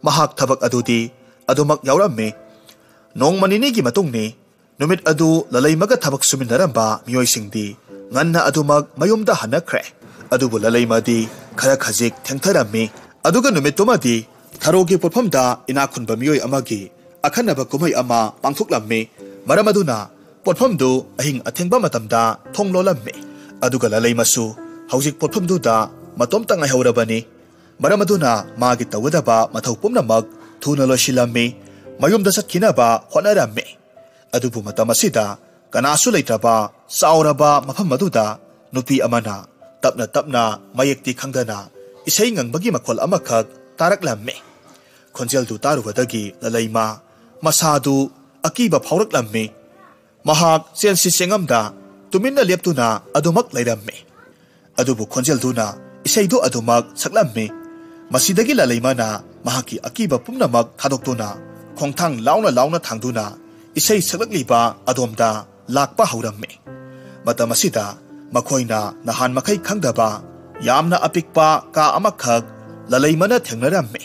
ꯃꯍꯥꯛ ꯊꯕꯛ ꯑꯗꯨꯗꯤ ꯑꯗꯨꯃꯛ ꯌꯥꯎꯔꯝꯃꯤ꯫ ꯅꯣꯡꯃ ꯅꯤꯅꯤꯒꯤ ꯃꯇꯨꯡꯅꯤ꯫ ꯅꯨꯃꯤꯠ ꯑꯗꯨ ꯂꯂꯩꯃꯒ ꯊꯕꯛ ꯁꯨꯃꯤꯟꯅꯔꯝꯕ ꯃꯤꯑꯣꯏꯁꯤꯡꯗꯤ ꯉꯟꯅ ꯑꯗꯨꯃꯛ ꯃꯌꯨꯝꯗ ꯍꯟꯅꯈ꯭ꯔꯦ꯫ ꯑꯗꯨꯕꯨ ꯂꯂꯩꯃꯗꯤ ꯈꯔ ꯈꯖꯤꯛ ꯊꯦꯡꯊꯔꯝꯃꯤ꯫ ꯑꯗꯨꯒ ꯅꯨꯃꯤꯠꯇꯨꯃꯗꯤ ꯊꯔꯣꯒꯤ ꯄꯣꯠꯐꯝꯗ ꯏꯅꯥꯛ ꯈꯨꯟꯕ ꯃꯤꯑꯣꯏ ꯑꯃꯒꯤ ꯑꯈꯟꯅꯕ ꯀꯨꯝꯍꯩ ꯑꯃ ꯄꯥꯡꯊꯣꯛꯂꯝꯃꯤ꯫ ꯃꯔꯝ ꯑꯗꯨꯅ ꯄꯣꯠꯐꯝꯗꯨ ꯑꯍꯤꯡ ꯑꯊꯦꯡꯕ ꯃꯇꯝꯗ ꯊꯣꯡ ꯂꯣꯜꯂꯝꯃꯤ꯫ ꯑꯗꯨꯒ ꯂꯂꯩꯃꯁꯨ ꯍꯧꯖꯤꯛ ꯄꯣꯠꯐꯝꯗꯨꯗ ꯃꯇꯣꯝꯇ ꯉꯥꯏꯍꯧꯔꯕꯅꯤ꯫ ꯃꯔꯝ ꯑꯗꯨꯅ ꯃꯥꯒꯤ ꯇꯧꯒꯗꯕ ꯃꯊꯧ ꯄꯨꯝꯅꯃꯛ ꯊꯨꯅ ꯂꯣꯏꯁꯤꯜꯂꯝꯃꯤ꯫ ꯃꯌꯨꯝꯗ ꯆꯠꯈꯤꯅꯕ ꯍꯣꯠꯅꯔꯝꯃꯤ꯫ ꯑꯗꯨꯕꯨ ꯃꯇꯝ ꯑꯁꯤꯗ ꯀꯅꯥꯁꯨ ꯂꯩꯇ꯭ꯔꯕ ꯆꯥꯎꯔꯕ ꯃꯐꯝ ꯑꯗꯨꯗ ꯅꯨꯄꯤ ꯑꯃꯅ ꯇꯞꯅ ꯇꯞꯅ ꯃꯌꯦꯛꯇꯤ ꯈꯪꯗꯅ ꯏꯁꯩ ꯉꯪꯕꯒꯤ ꯃꯈꯣꯜ ꯑꯃꯈꯛ ꯇꯥꯔꯛꯂꯝꯃꯤ꯫ ꯈꯣꯟꯖꯦꯜꯗꯨ ꯇꯥꯔꯨꯕꯗꯒꯤ ꯂꯂꯩꯃ ꯃꯁꯥꯗꯨ ꯑꯀꯤꯕ ꯐꯥꯎꯔꯛꯂꯝꯃꯤ꯫ ꯃꯍꯥꯛ ꯆꯦꯟꯁꯤ ꯆꯦꯡꯉꯝꯗ ꯇꯨꯃꯤꯟꯅ ꯂꯦꯞꯇꯨꯅ ꯑꯗꯨꯃꯛ ꯂꯩꯔꯝꯃꯤ꯫ ꯑꯗꯨꯕꯨ ꯈꯣꯟꯖꯦꯜꯗꯨꯅ ꯏꯁꯩꯗꯨ ꯑꯗꯨꯃꯛ ꯁꯛꯂꯝꯃꯤ꯫ ꯃꯁꯤꯗꯒꯤ ꯂꯂꯩꯃꯅ ꯃꯍꯥꯛꯀꯤ ꯑꯀꯤꯕ ꯄꯨꯝꯅꯃꯛ ꯊꯥꯗꯣꯛꯇꯨꯅ ꯈꯣꯡꯊꯥꯡ ꯂꯥꯎꯅ ꯂꯥꯎꯅ ꯊꯥꯡꯗꯨꯅ ꯏꯁꯩ ꯁꯛꯂꯛꯂꯤꯕ ꯑꯗꯣꯝꯗ ꯂꯥꯛꯄ ꯍꯧꯔꯝꯃꯤ꯫ ꯃꯇꯝ ꯑꯁꯤꯗ ꯃꯈꯣꯏꯅ ꯅꯍꯥꯟ ꯃꯈꯩ ꯈꯪꯗꯕ ꯌꯥꯝꯅ ꯑꯄꯤꯛꯄ ꯀꯥ ꯑꯃꯈꯛ ꯂꯂꯩꯃꯅ ꯊꯦꯡꯅꯔꯝꯃꯤ꯫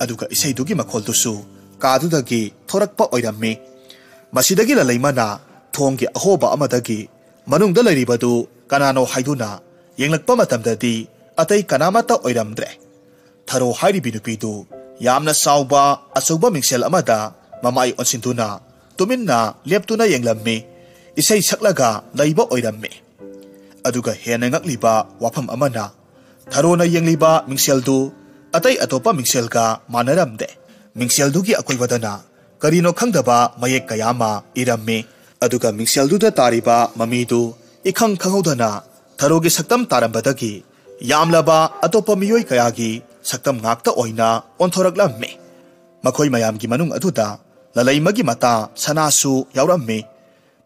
ꯑꯗꯨꯒ ꯏꯁꯩꯗꯨꯒꯤ ꯃꯈꯣꯜꯗꯨꯁꯨ ꯀꯥꯗꯨꯗꯒꯤ ꯊꯣꯔꯛꯄ ꯑꯣꯏꯔꯝꯃꯤ꯫ ꯃꯁꯤꯗꯒꯤ ꯂꯂꯩꯃꯅ ꯊꯣꯡꯒꯤ ꯑꯍꯣꯕ ꯑꯃꯗꯒꯤ ꯃꯅꯨꯡꯗ ꯂꯩꯔꯤꯕꯗꯨ ꯀꯅꯥꯅꯣ ꯍꯥꯏꯗꯨꯅ ꯌꯦꯡꯂꯛꯄ ꯃꯇꯝꯗꯗꯤ ꯑꯇꯩ ꯀꯅꯥꯃꯠꯇ ꯑꯣꯏꯔꯝꯗ꯭ꯔꯦ꯫ ꯊꯔꯣ ꯍꯥꯏꯔꯤꯕꯤ ꯅꯨꯄꯤꯗꯨ ꯌꯥꯝꯅ ꯆꯥꯎꯕ ꯑꯆꯧꯕ ꯃꯤꯡꯁꯦꯜ ꯑꯃꯗ ꯃꯃꯥꯏ ꯑꯣꯟꯁꯤꯟꯗꯨꯅ ꯇꯨꯃꯤꯟꯅ ꯂꯦꯞꯇꯨꯅ ꯌꯦꯡꯂꯝꯃꯤ꯫ ꯏꯁꯩ ꯁꯛꯂꯒ ꯂꯩꯕ ꯑꯣꯏꯔꯝꯃꯤ꯫ ꯑꯗꯨꯒ ꯍꯦꯟꯅ ꯉꯛꯂꯤꯕ ꯋꯥꯐꯝ ꯑꯃꯅ, ꯊꯔꯣꯅ ꯌꯦꯡꯂꯤꯕ ꯃꯤꯡꯁꯦꯜꯗꯨ ꯑꯇꯩ ꯑꯇꯣꯞꯄ ꯃꯤꯡꯁꯦꯜꯒ ꯃꯥꯟꯅꯔꯝꯗꯦ꯫ ꯃꯤꯡꯁꯦꯜꯗꯨꯒꯤ ꯑꯀꯣꯏꯕꯗꯅ ꯀꯔꯤꯅꯣ ꯈꯪꯗꯕ ꯃꯌꯦꯛ ꯀꯌꯥ ꯑꯃ ꯏꯔꯝꯃꯤ꯫ ꯑꯗꯨꯒ ꯃꯤꯡꯁꯦꯜꯗꯨꯗ ꯇꯥꯔꯤꯕ ꯃꯃꯤꯗꯨ ꯏꯈꯪ ꯈꯪꯍꯧꯗꯅ ꯊꯔꯣꯒꯤ ꯁꯛꯇꯝ ꯇꯥꯔꯝꯕꯗꯒꯤ ꯌꯥꯝꯂꯕ ꯑꯇꯣꯞꯄ ꯃꯤꯑꯣꯏ ꯀꯌꯥꯒꯤ ꯁꯛꯇꯝ ꯉꯥꯛꯇ ꯑꯣꯏꯅ ꯑꯣꯟꯊꯣꯔꯛꯂꯝꯃꯤ꯫ ꯃꯈꯣꯏ ꯃꯌꯥꯝꯒꯤ ꯃꯅꯨꯡ ꯑꯗꯨꯗ ꯂꯂꯩꯃꯒꯤ ꯃꯇꯥ ꯁꯅꯥꯁꯨ ꯌꯥꯎꯔꯝꯃꯤ꯫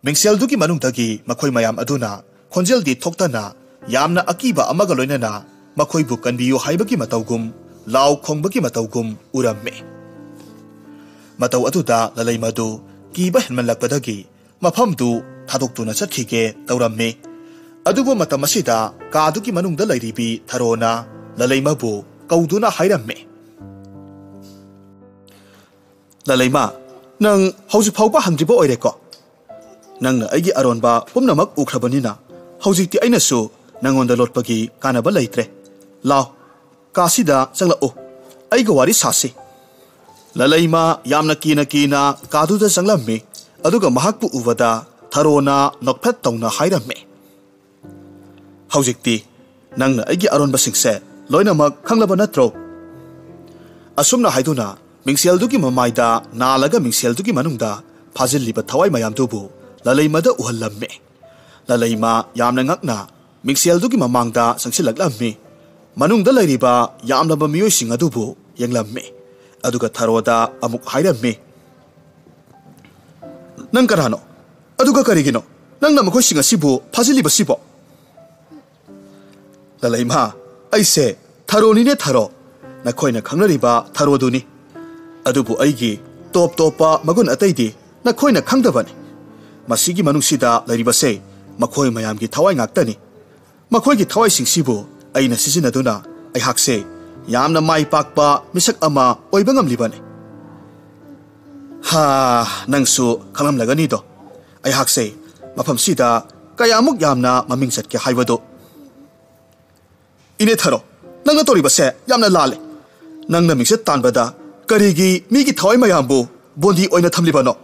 ꯃꯤꯡꯁꯦꯜꯗꯨꯒꯤ ꯃꯅꯨꯡꯗꯒꯤ ꯃꯈꯣꯏ ꯃꯌꯥꯝ ꯑꯗꯨꯅ ꯈꯣꯟꯖꯦꯜꯗꯤ ꯊꯣꯛꯇꯅ ꯌꯥꯝꯅ ꯑꯀꯤꯕ ꯑꯃꯒ ꯂꯣꯏꯅꯅ ꯃꯈꯣꯏꯕꯨ ꯀꯟꯕꯤꯌꯨ ꯍꯥꯏꯕꯒꯤ ꯃꯇꯧꯒꯨꯝ, ꯂꯥꯎ ꯈꯣꯡꯕꯒꯤ ꯃꯇꯧꯒꯨꯝ ꯎꯔꯝꯃꯤ꯫ ꯃꯇꯧ ꯑꯗꯨꯗ ꯂꯂꯩꯃꯗꯨ ꯀꯤꯕ ꯍꯦꯟꯃꯜꯂꯛꯄꯗꯒꯤ ꯃꯐꯝꯗꯨ ꯊꯥꯗꯣꯛꯇꯨꯅ ꯆꯠꯈꯤꯒꯦ ꯇꯧꯔꯝꯃꯤ꯫ ꯑꯗꯨꯕꯨ ꯃꯇꯝ ꯑꯁꯤꯗ ꯀꯥꯗꯨꯒꯤ ꯃꯅꯨꯡꯗ ꯂꯩꯔꯤꯕꯤ ꯊꯔꯣꯅ ꯂꯂꯩꯃꯕꯨ ꯀꯧꯗꯨꯅ ꯍꯥꯏꯔꯝꯃꯤ꯫ "ꯂꯂꯩꯃ, ꯅꯪ ꯍꯧꯖꯤꯛ ꯐꯥꯎꯕ ꯍꯟꯗ꯭ꯔꯤꯕ ꯑꯣꯏꯔꯦꯀꯣ? ꯅꯪꯅ ꯑꯩꯒꯤ ꯑꯔꯣꯟꯕ ꯄꯨꯝꯅꯃꯛ ꯎꯈ꯭ꯔꯕꯅꯤꯅ ꯍꯧꯖꯤꯛꯇꯤ ꯑꯩꯅꯁꯨ ꯅꯪꯉꯣꯟꯗ ꯂꯣꯠꯄꯒꯤ ꯀꯥꯟꯅꯕ ꯂꯩꯇ꯭ꯔꯦ꯫ ꯂꯥꯎ, ꯀꯥꯁꯤꯗ ꯆꯪꯂꯛꯎ, ꯑꯩꯒ ꯋꯥꯔꯤ ꯁꯥꯁꯤ꯫" ꯂꯂꯩꯃ ꯌꯥꯝꯅ ꯀꯤꯅ ꯀꯤꯅ ꯀꯥꯗꯨꯗ ꯆꯪꯂꯝꯃꯤ꯫ ꯑꯗꯨꯒ ꯃꯍꯥꯛꯄꯨ ꯎꯕꯗ ꯊꯔꯣꯅ ꯅꯣꯛꯐꯦꯠ ꯇꯧꯅ ꯍꯥꯏꯔꯝꯃꯤ, "ꯍꯧꯖꯤꯛꯇꯤ ꯅꯪꯅ ꯑꯩꯒꯤ ꯑꯔꯣꯟꯕꯁꯤꯡꯁꯦ ꯂꯣꯏꯅꯃꯛ ꯈꯪꯂꯕ ꯅꯠꯇ꯭ꯔꯣ?" ꯑꯁꯨꯝꯅ ꯍꯥꯏꯗꯨꯅ ꯃꯤꯡꯁꯦꯜꯗꯨꯒꯤ ꯃꯃꯥꯏꯗ ꯅꯥꯜꯂꯒ ꯃꯤꯡꯁꯦꯜꯗꯨꯒꯤ ꯃꯅꯨꯡꯗ ꯐꯥꯖꯤꯜꯂꯤꯕ ꯊꯋꯥꯏ ꯃꯌꯥꯝꯗꯨꯕꯨ ꯂꯂꯩꯃꯗ ꯎꯍꯜꯂꯝꯃꯤ꯫ ꯂꯂꯩꯃ ꯌꯥꯝꯅ ꯉꯛꯅ ꯃꯤꯡꯁꯦꯜꯗꯨꯒꯤ ꯃꯃꯥꯡꯗ ꯆꯪꯁꯤꯜꯂꯛꯂꯝꯃꯤ꯫ ꯃꯅꯨꯡꯗ ꯂꯩꯔꯤꯕ ꯌꯥꯝꯂꯕ ꯃꯤꯑꯣꯏꯁꯤꯡ ꯑꯗꯨꯕꯨ ꯌꯦꯡꯂꯝꯃꯤ꯫ ꯑꯗꯨꯒ ꯊꯔꯣꯗ ꯑꯃꯨꯛ ꯍꯥꯏꯔꯝꯃꯤ, "ꯅꯪ ꯀꯅꯥꯅꯣ? ꯑꯗꯨꯒ ꯀꯔꯤꯒꯤꯅꯣ ꯅꯪꯅ ꯃꯈꯣꯏꯁꯤꯡ ꯑꯁꯤꯕꯨ ꯐꯥꯖꯤꯜꯂꯤꯕꯁꯤꯕꯣ? ꯂꯂꯩꯃ, ꯑꯩꯁꯦ ꯊꯔꯣꯅꯤꯅꯦ, ꯊꯔꯣ꯫ ꯅꯈꯣꯏꯅ ꯈꯪꯅꯔꯤꯕ ꯊꯔꯣꯗꯨꯅꯤ꯫ ꯑꯗꯨꯕꯨ ꯑꯩꯒꯤ ꯇꯣꯞ ꯇꯣꯞꯄ ꯃꯒꯨꯟ ꯑꯇꯩꯗꯤ ꯅꯈꯣꯏꯅ ꯈꯪꯗꯕꯅꯤ꯫ ꯃꯁꯤꯒꯤ ꯃꯅꯨꯡꯁꯤꯗ ꯂꯩꯔꯤꯕꯁꯦ ꯃꯈꯣꯏ ꯃꯌꯥꯝꯒꯤ ꯊꯋꯥꯏ ꯉꯥꯛꯇꯅꯤ꯫ ꯃꯈꯣꯏꯒꯤ ꯊꯋꯥꯏꯁꯤꯡꯁꯤꯕꯨ ꯑꯩꯅ ꯁꯤꯖꯤꯟꯅꯗꯨꯅ ꯑꯩꯍꯥꯛꯁꯦ ꯌꯥꯝꯅ ꯃꯥꯏ ꯄꯥꯛꯄ ꯃꯤꯁꯛ ꯑꯃ ꯑꯣꯏꯕ ꯉꯝꯂꯤꯕꯅꯤ꯫ ꯍꯥ, ꯅꯪꯁꯨ ꯈꯪꯂꯝꯂꯒꯅꯤꯗꯣ, ꯑꯩꯍꯥꯛꯁꯦ ꯃꯐꯝꯁꯤꯗ ꯀꯌꯥꯃꯨꯛ ꯌꯥꯝꯅ ꯃꯃꯤꯡ ꯆꯠꯀꯦ ꯍꯥꯏꯕꯗꯨ꯫ ꯏꯅꯦ ꯊꯔꯣ, ꯅꯪꯅ ꯇꯧꯔꯤꯕꯁꯦ ꯌꯥꯝꯅ ꯂꯥꯜꯂꯦ꯫ ꯅꯪꯅ ꯃꯤꯡꯆꯠ ꯇꯥꯟꯕꯗ ꯀꯔꯤꯒꯤ ꯃꯤꯒꯤ ꯊꯋꯥꯏ ꯃꯌꯥꯝꯕꯨ ꯕꯣꯟꯗꯤ ꯑꯣꯏꯅ ꯊꯝꯂꯤꯕꯅꯣ?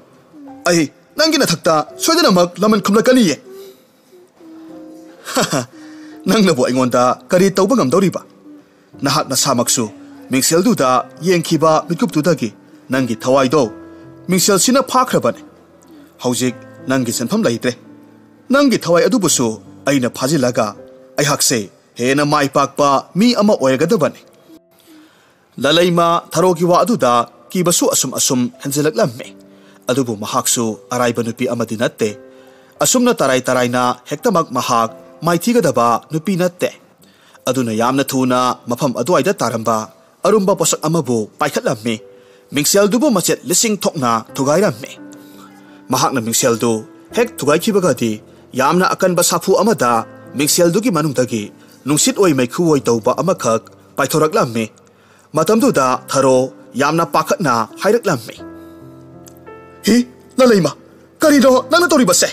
ꯑꯩ ꯅꯪꯒꯤ ꯅꯊꯛꯇ ꯁꯣꯏꯗꯅꯃꯛ ꯂꯃꯟ ꯈꯨꯝꯂꯛꯀꯅꯤꯌꯦ꯫ ꯅꯪꯅꯕꯨ ꯑꯩꯉꯣꯟꯗ ꯀꯔꯤ ꯇꯧꯕ ꯉꯝꯗꯧꯔꯤꯕ? ꯅꯍꯥꯛ ꯅꯁꯥꯃꯛꯁꯨ ꯃꯤꯡꯁꯦꯜꯗꯨꯗ ꯌꯦꯡꯈꯤꯕ ꯃꯤꯠꯀꯨꯞꯇꯨꯗꯒꯤ ꯅꯪꯒꯤ ꯊꯋꯥꯏꯗꯣ ꯃꯤꯡꯁꯦꯜꯁꯤꯅ ꯐꯥꯈ꯭ꯔꯕꯅꯤ꯫ ꯍꯧꯖꯤꯛ ꯅꯪꯒꯤ ꯁꯤꯟꯐꯝ ꯂꯩꯇ꯭ꯔꯦ꯫ ꯅꯪꯒꯤ ꯊꯋꯥꯏ ꯑꯗꯨꯕꯨꯁꯨ ꯑꯩꯅ ꯐꯥꯖꯤꯜꯂꯒ ꯑꯩꯍꯥꯛꯁꯦ ꯍꯦꯟꯅ ꯃꯥꯏ ꯄꯥꯛꯄ ꯃꯤ ꯑꯃ ꯑꯣꯏꯔꯒꯗꯕꯅꯤ꯫ ꯂꯂꯩꯃ ꯊꯔꯣꯒꯤ ꯋꯥ ꯑꯗꯨꯗ ꯀꯤꯕꯁꯨ ꯑꯁꯨꯝ ꯑꯁꯨꯝ ꯍꯦꯟꯖꯤꯜꯂꯛꯂꯝꯃꯤ꯫ ꯑꯗꯨꯕꯨ ꯃꯍꯥꯛꯁꯨ ꯑꯔꯥꯏꯕ ꯅꯨꯄꯤ ꯑꯃꯗꯤ ꯅꯠꯇꯦ꯫ ꯑꯁꯨꯝꯅ ꯇꯔꯥꯏ ꯇꯔꯥꯏꯅ ꯍꯦꯛꯇꯃꯛ ꯃꯍꯥꯛ ꯃꯥꯏꯊꯤꯒꯗꯕ ꯅꯨꯄꯤ ꯅꯠꯇꯦ꯫ ꯑꯗꯨꯅ ꯌꯥꯝꯅ ꯊꯨꯅ ꯃꯐꯝ ꯑꯗꯨꯋꯥꯏꯗ ꯇꯥꯔꯝꯕ ꯑꯔꯨꯝꯕ ꯄꯣꯠꯁꯛ ꯑꯃꯕꯨ ꯄꯥꯏꯈꯠꯂꯝꯃꯤ꯫ ꯃꯤꯡꯁꯦꯜꯗꯨꯕꯨ ꯃꯆꯦꯠ ꯂꯤꯁꯤꯡ ꯊꯣꯛꯅ ꯊꯨꯒꯥꯏꯔꯝꯃꯤ꯫ ꯃꯍꯥꯛꯅ ꯃꯤꯡꯁꯦꯜꯗꯨ ꯍꯦꯛ ꯊꯨꯒꯥꯏꯈꯤꯕꯒꯗꯤ ꯌꯥꯝꯅ ꯑꯀꯟꯕ ꯁꯥꯐꯨ ꯑꯃꯗ ꯃꯤꯡꯁꯦꯜꯗꯨꯒꯤ ꯃꯅꯨꯡꯗꯒꯤ ꯅꯨꯡꯁꯤꯠ ꯑꯣꯏ ꯃꯩꯈꯨ ꯑꯣꯏ ꯇꯧꯕ ꯑꯃꯈꯛ ꯄꯥꯏꯊꯣꯔꯛꯂꯝꯃꯤ꯫ ꯃꯇꯝꯗꯨꯗ ꯊꯔꯣ ꯌꯥꯝꯅ ꯄꯥꯈꯠꯅ ꯍꯥꯏꯔꯛꯂꯝꯃꯤ꯫ "ꯍꯤ, ꯂꯂꯩꯃ, ꯀꯔꯤꯅꯣ ꯅꯪꯅ ꯇꯧꯔꯤꯕꯁꯦ?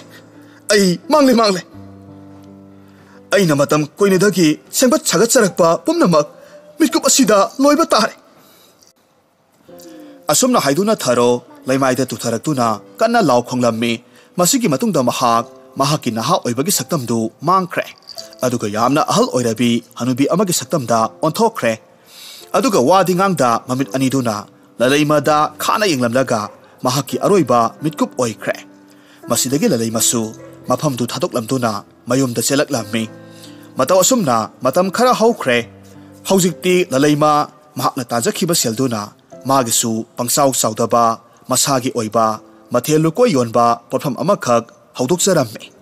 ꯑꯩ ꯃꯥꯡꯂꯦ, ꯃꯥꯡꯂꯦ꯫ ꯑꯩꯅ ꯃꯇꯝ ꯀꯨꯏꯅꯗꯒꯤ ꯁꯦꯝꯒꯠ ꯁꯥꯒꯠꯆꯔꯛꯄ ꯄꯨꯝꯅꯃꯛ ꯃꯤꯠꯀꯨꯞ ꯑꯁꯤꯗ ꯂꯣꯏꯕ ꯇꯥꯔꯦ"꯫ ꯑꯁꯨꯝꯅ ꯍꯥꯏꯗꯨꯅ ꯊꯔꯣ ꯂꯩꯃꯥꯏꯗ ꯇꯨꯊꯔꯛꯇꯨꯅ ꯀꯟꯅ ꯂꯥꯎ ꯈꯣꯡꯂꯝꯃꯤ꯫ ꯃꯁꯤꯒꯤ ꯃꯇꯨꯡꯗ ꯃꯍꯥꯛ ꯃꯍꯥꯛꯀꯤ ꯅꯍꯥ ꯑꯣꯏꯕꯒꯤ ꯁꯛꯇꯝꯗꯨ ꯃꯥꯡꯈ꯭ꯔꯦ꯫ ꯑꯗꯨꯒ ꯌꯥꯝꯅ ꯑꯍꯜ ꯑꯣꯏꯔꯕꯤ ꯍꯅꯨꯕꯤ ꯑꯃꯒꯤ ꯁꯛꯇꯝꯗ ꯑꯣꯟꯊꯣꯛꯈ꯭ꯔꯦ꯫ ꯑꯗꯨꯒ ꯋꯥꯗꯤ ꯉꯥꯡꯗ ꯃꯃꯤꯠ ꯑꯅꯤꯗꯨꯅ ꯂꯂꯩꯃꯗ ꯈꯥꯅ ꯌꯦꯡꯂꯝꯂꯒ ꯃꯍꯥꯛꯀꯤ ꯑꯔꯣꯏꯕ ꯃꯤꯠꯀꯨꯞ ꯑꯣꯏꯈ꯭ꯔꯦ꯫ ꯃꯁꯤꯗꯒꯤ ꯂꯂꯩꯃꯁꯨ ꯃꯐꯝꯗꯨ ꯊꯥꯗꯣꯛꯂꯝꯗꯨꯅ ꯃꯌꯨꯝꯗ ꯆꯦꯜꯂꯛꯂꯝꯃꯤ꯫ ꯃꯇꯧ ꯑꯁꯨꯝꯅ ꯃꯇꯝ ꯈꯔ ꯍꯧꯈ꯭ꯔꯦ꯫ ꯍꯧꯖꯤꯛꯇꯤ ꯂꯂꯩꯃ ꯃꯍꯥꯛꯅ ꯇꯥꯟꯖꯈꯤꯕ ꯁꯦꯜꯗꯨꯅ ꯃꯥꯒꯤꯁꯨ ꯄꯪꯆꯥꯎ ꯆꯥꯎꯗꯕ ꯃꯁꯥꯒꯤ ꯑꯣꯏꯕ ꯃꯊꯦꯜ ꯂꯨꯀꯣꯏ ꯌꯣꯟꯕ ꯄꯣꯠꯐꯝ ꯑꯃꯈꯛ ꯍꯧꯗꯣꯛꯆꯔꯝꯃꯤ꯫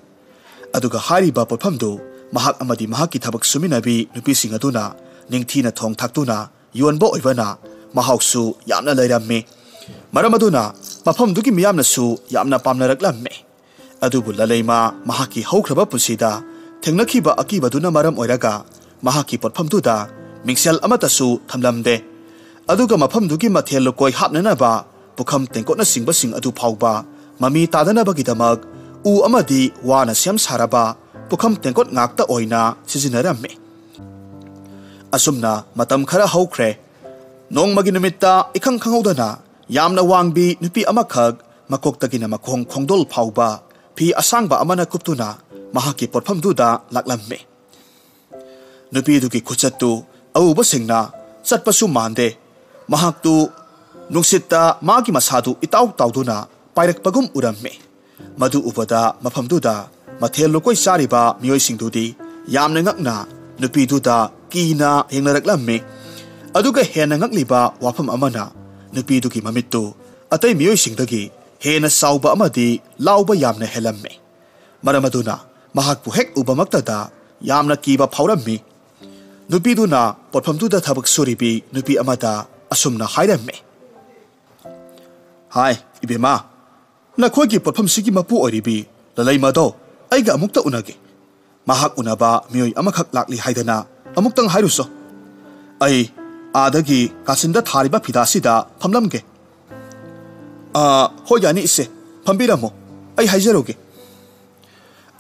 ꯑꯗꯨꯒ ꯍꯥꯏꯔꯤꯕ ꯄꯣꯠꯐꯝꯗꯨ ꯃꯍꯥꯛ ꯑꯃꯗꯤ ꯃꯍꯥꯛꯀꯤ ꯊꯕꯛ ꯁꯨꯃꯤꯟꯅꯕꯤ ꯅꯨꯄꯤꯁꯤꯡ ꯑꯗꯨꯅ ꯅꯤꯡꯊꯤꯅ ꯊꯣꯡ ꯊꯥꯛꯇꯨꯅ ꯌꯣꯟꯕ ꯑꯣꯏꯕꯅ ꯃꯍꯥꯎꯁꯨ ꯌꯥꯝꯅ ꯂꯩꯔꯝꯃꯤ꯫ ꯃꯔꯝ ꯑꯗꯨꯅ ꯃꯐꯝꯗꯨꯒꯤ ꯃꯤꯌꯥꯝꯅꯁꯨ ꯌꯥꯝꯅ ꯄꯥꯝꯅꯔꯛꯂꯝꯃꯤ꯫ ꯑꯗꯨꯕꯨ ꯂꯂꯩꯃ ꯃꯍꯥꯛꯀꯤ ꯍꯧꯈ꯭ꯔꯕ ꯄꯨꯟꯁꯤꯗ ꯊꯦꯡꯅꯈꯤꯕ ꯑꯀꯤꯕꯗꯨꯅ ꯃꯔꯝ ꯑꯣꯏꯔꯒ ꯃꯍꯥꯛꯀꯤ ꯄꯣꯠꯐꯝꯗꯨꯗ ꯃꯤꯡꯁꯦꯜ ꯑꯃꯠꯇꯁꯨ ꯊꯝꯂꯝꯗꯦ꯫ ꯑꯗꯨꯒ ꯃꯐꯝꯗꯨꯒꯤ ꯃꯊꯦꯜ ꯂꯨꯀꯣꯏ ꯍꯥꯞꯅꯅꯕ ꯄꯨꯈꯝ ꯇꯦꯡꯀꯣꯠꯅꯆꯤꯡꯕꯁꯤꯡ ꯑꯗꯨ ꯐꯥꯎꯕ ꯃꯃꯤ ꯇꯥꯗꯅꯕꯒꯤꯗꯃꯛ ꯎ ꯑꯃꯗꯤ ꯋꯥꯅ ꯁꯦꯝ ꯁꯥꯔꯕ ꯄꯨꯈꯝ ꯇꯦꯡꯀꯣꯠ ꯉꯥꯛꯇ ꯑꯣꯏꯅ ꯁꯤꯖꯤꯟꯅꯔꯝꯃꯤ꯫ ꯑꯁꯨꯝꯅ ꯃꯇꯝ ꯈꯔ ꯍꯧꯈ꯭ꯔꯦ꯫ ꯅꯣꯡꯃꯒꯤ ꯅꯨꯃꯤꯠꯇ ꯏꯈꯪ ꯈꯪꯍꯧꯗꯅ ꯌꯥꯝꯅ ꯋꯥꯡꯕꯤ ꯅꯨꯄꯤ ꯑꯃꯈꯛ ꯃꯀꯣꯛꯇꯒꯤꯅ ꯃꯈꯣꯡ ꯈꯣꯡꯗꯣꯜ ꯐꯥꯎꯕ ꯐꯤ ꯑꯁꯥꯡꯕ ꯑꯃꯅ ꯀꯨꯞꯇꯨꯅ ꯃꯍꯥꯛꯀꯤ ꯄꯣꯠꯐꯝꯗꯨꯗ ꯂꯥꯛꯂꯝꯃꯤ꯫ ꯅꯨꯄꯤꯗꯨꯒꯤ ꯈꯨꯆꯠꯇꯨ ꯑꯎꯕꯁꯤꯡꯅ ꯆꯠꯄꯁꯨ ꯃꯥꯟꯗꯦ꯫ ꯃꯍꯥꯛꯇꯨ ꯅꯨꯡꯁꯤꯠꯇ ꯃꯥꯒꯤ ꯃꯁꯥꯗꯨ ꯏꯇꯥꯎ ꯇꯥꯎꯗꯨꯅ ꯄꯥꯏꯔꯛꯄꯒꯨꯝ ꯎꯔꯝꯃꯤ꯫ ꯃꯗꯨ ꯎꯕꯗ ꯃꯐꯝꯗꯨꯗ ꯃꯊꯦꯜ ꯂꯨꯀꯣꯏ ꯆꯥꯔꯤꯕ ꯃꯤꯑꯣꯏꯁꯤꯡꯗꯨꯗꯤ ꯌꯥꯝꯅ ꯉꯛꯅ ꯅꯨꯄꯤꯗꯨꯗ ꯀꯤꯅ ꯌꯦꯡꯅꯔꯛꯂꯝꯃꯤ꯫ ꯑꯗꯨꯒ ꯍꯦꯟꯅ ꯉꯛꯂꯤꯕ ꯋꯥꯐꯝ ꯑꯃꯅ, ꯅꯨꯄꯤꯗꯨꯒꯤ ꯃꯃꯤꯠꯇꯨ ꯑꯇꯩ ꯃꯤꯑꯣꯏꯁꯤꯡꯗꯒꯤ ꯍꯦꯟꯅ ꯆꯥꯎꯕ ꯑꯃꯗꯤ ꯂꯥꯎꯕ ꯌꯥꯝꯅ ꯍꯦꯜꯂꯝꯃꯤ꯫ ꯃꯔꯝ ꯑꯗꯨꯅ ꯃꯍꯥꯛꯄꯨ ꯍꯦꯛ ꯎꯕꯃꯛꯇꯗ ꯌꯥꯝꯅ ꯀꯤꯕ ꯐꯥꯎꯔꯝꯃꯤ꯫ ꯅꯨꯄꯤꯗꯨꯅ ꯄꯣꯠꯐꯝꯗꯨꯗ ꯊꯕꯛ ꯁꯨꯔꯤꯕꯤ ꯅꯨꯄꯤ ꯑꯃꯗ ꯑꯁꯨꯝꯅ ꯍꯥꯏꯔꯝꯃꯤ, "ꯍꯥꯏ, ꯏꯕꯦꯝꯃ, ꯅꯈꯣꯏꯒꯤ ꯄꯣꯠꯐꯝꯁꯤꯒꯤ ꯃꯄꯨ ꯑꯣꯏꯔꯤꯕꯤ ꯂꯂꯩꯃꯗꯣ ꯑꯩꯒ ꯑꯃꯨꯛꯇ ꯎꯅꯒꯦ꯫ ꯃꯍꯥꯛ ꯎꯅꯕ ꯃꯤꯑꯣꯏ ꯑꯃꯈꯛ ꯂꯥꯛꯂꯤ ꯍꯥꯏꯗꯅ ꯑꯃꯨꯛꯇꯪ ꯍꯥꯏꯔꯨꯁꯣ꯫ ꯑꯩ ꯑꯥꯗꯒꯤ ꯀꯥꯆꯤꯟꯗ ꯊꯥꯔꯤꯕ ꯐꯤꯗꯥꯁꯤꯗ ꯐꯝꯂꯝꯒꯦ꯫" "ꯑꯥ, ꯍꯣꯏ, ꯌꯥꯅꯤ ꯏꯆꯦ, ꯐꯝꯕꯤꯔꯝꯃꯣ, ꯑꯩ ꯍꯥꯏꯖꯔꯨꯒꯦ꯫"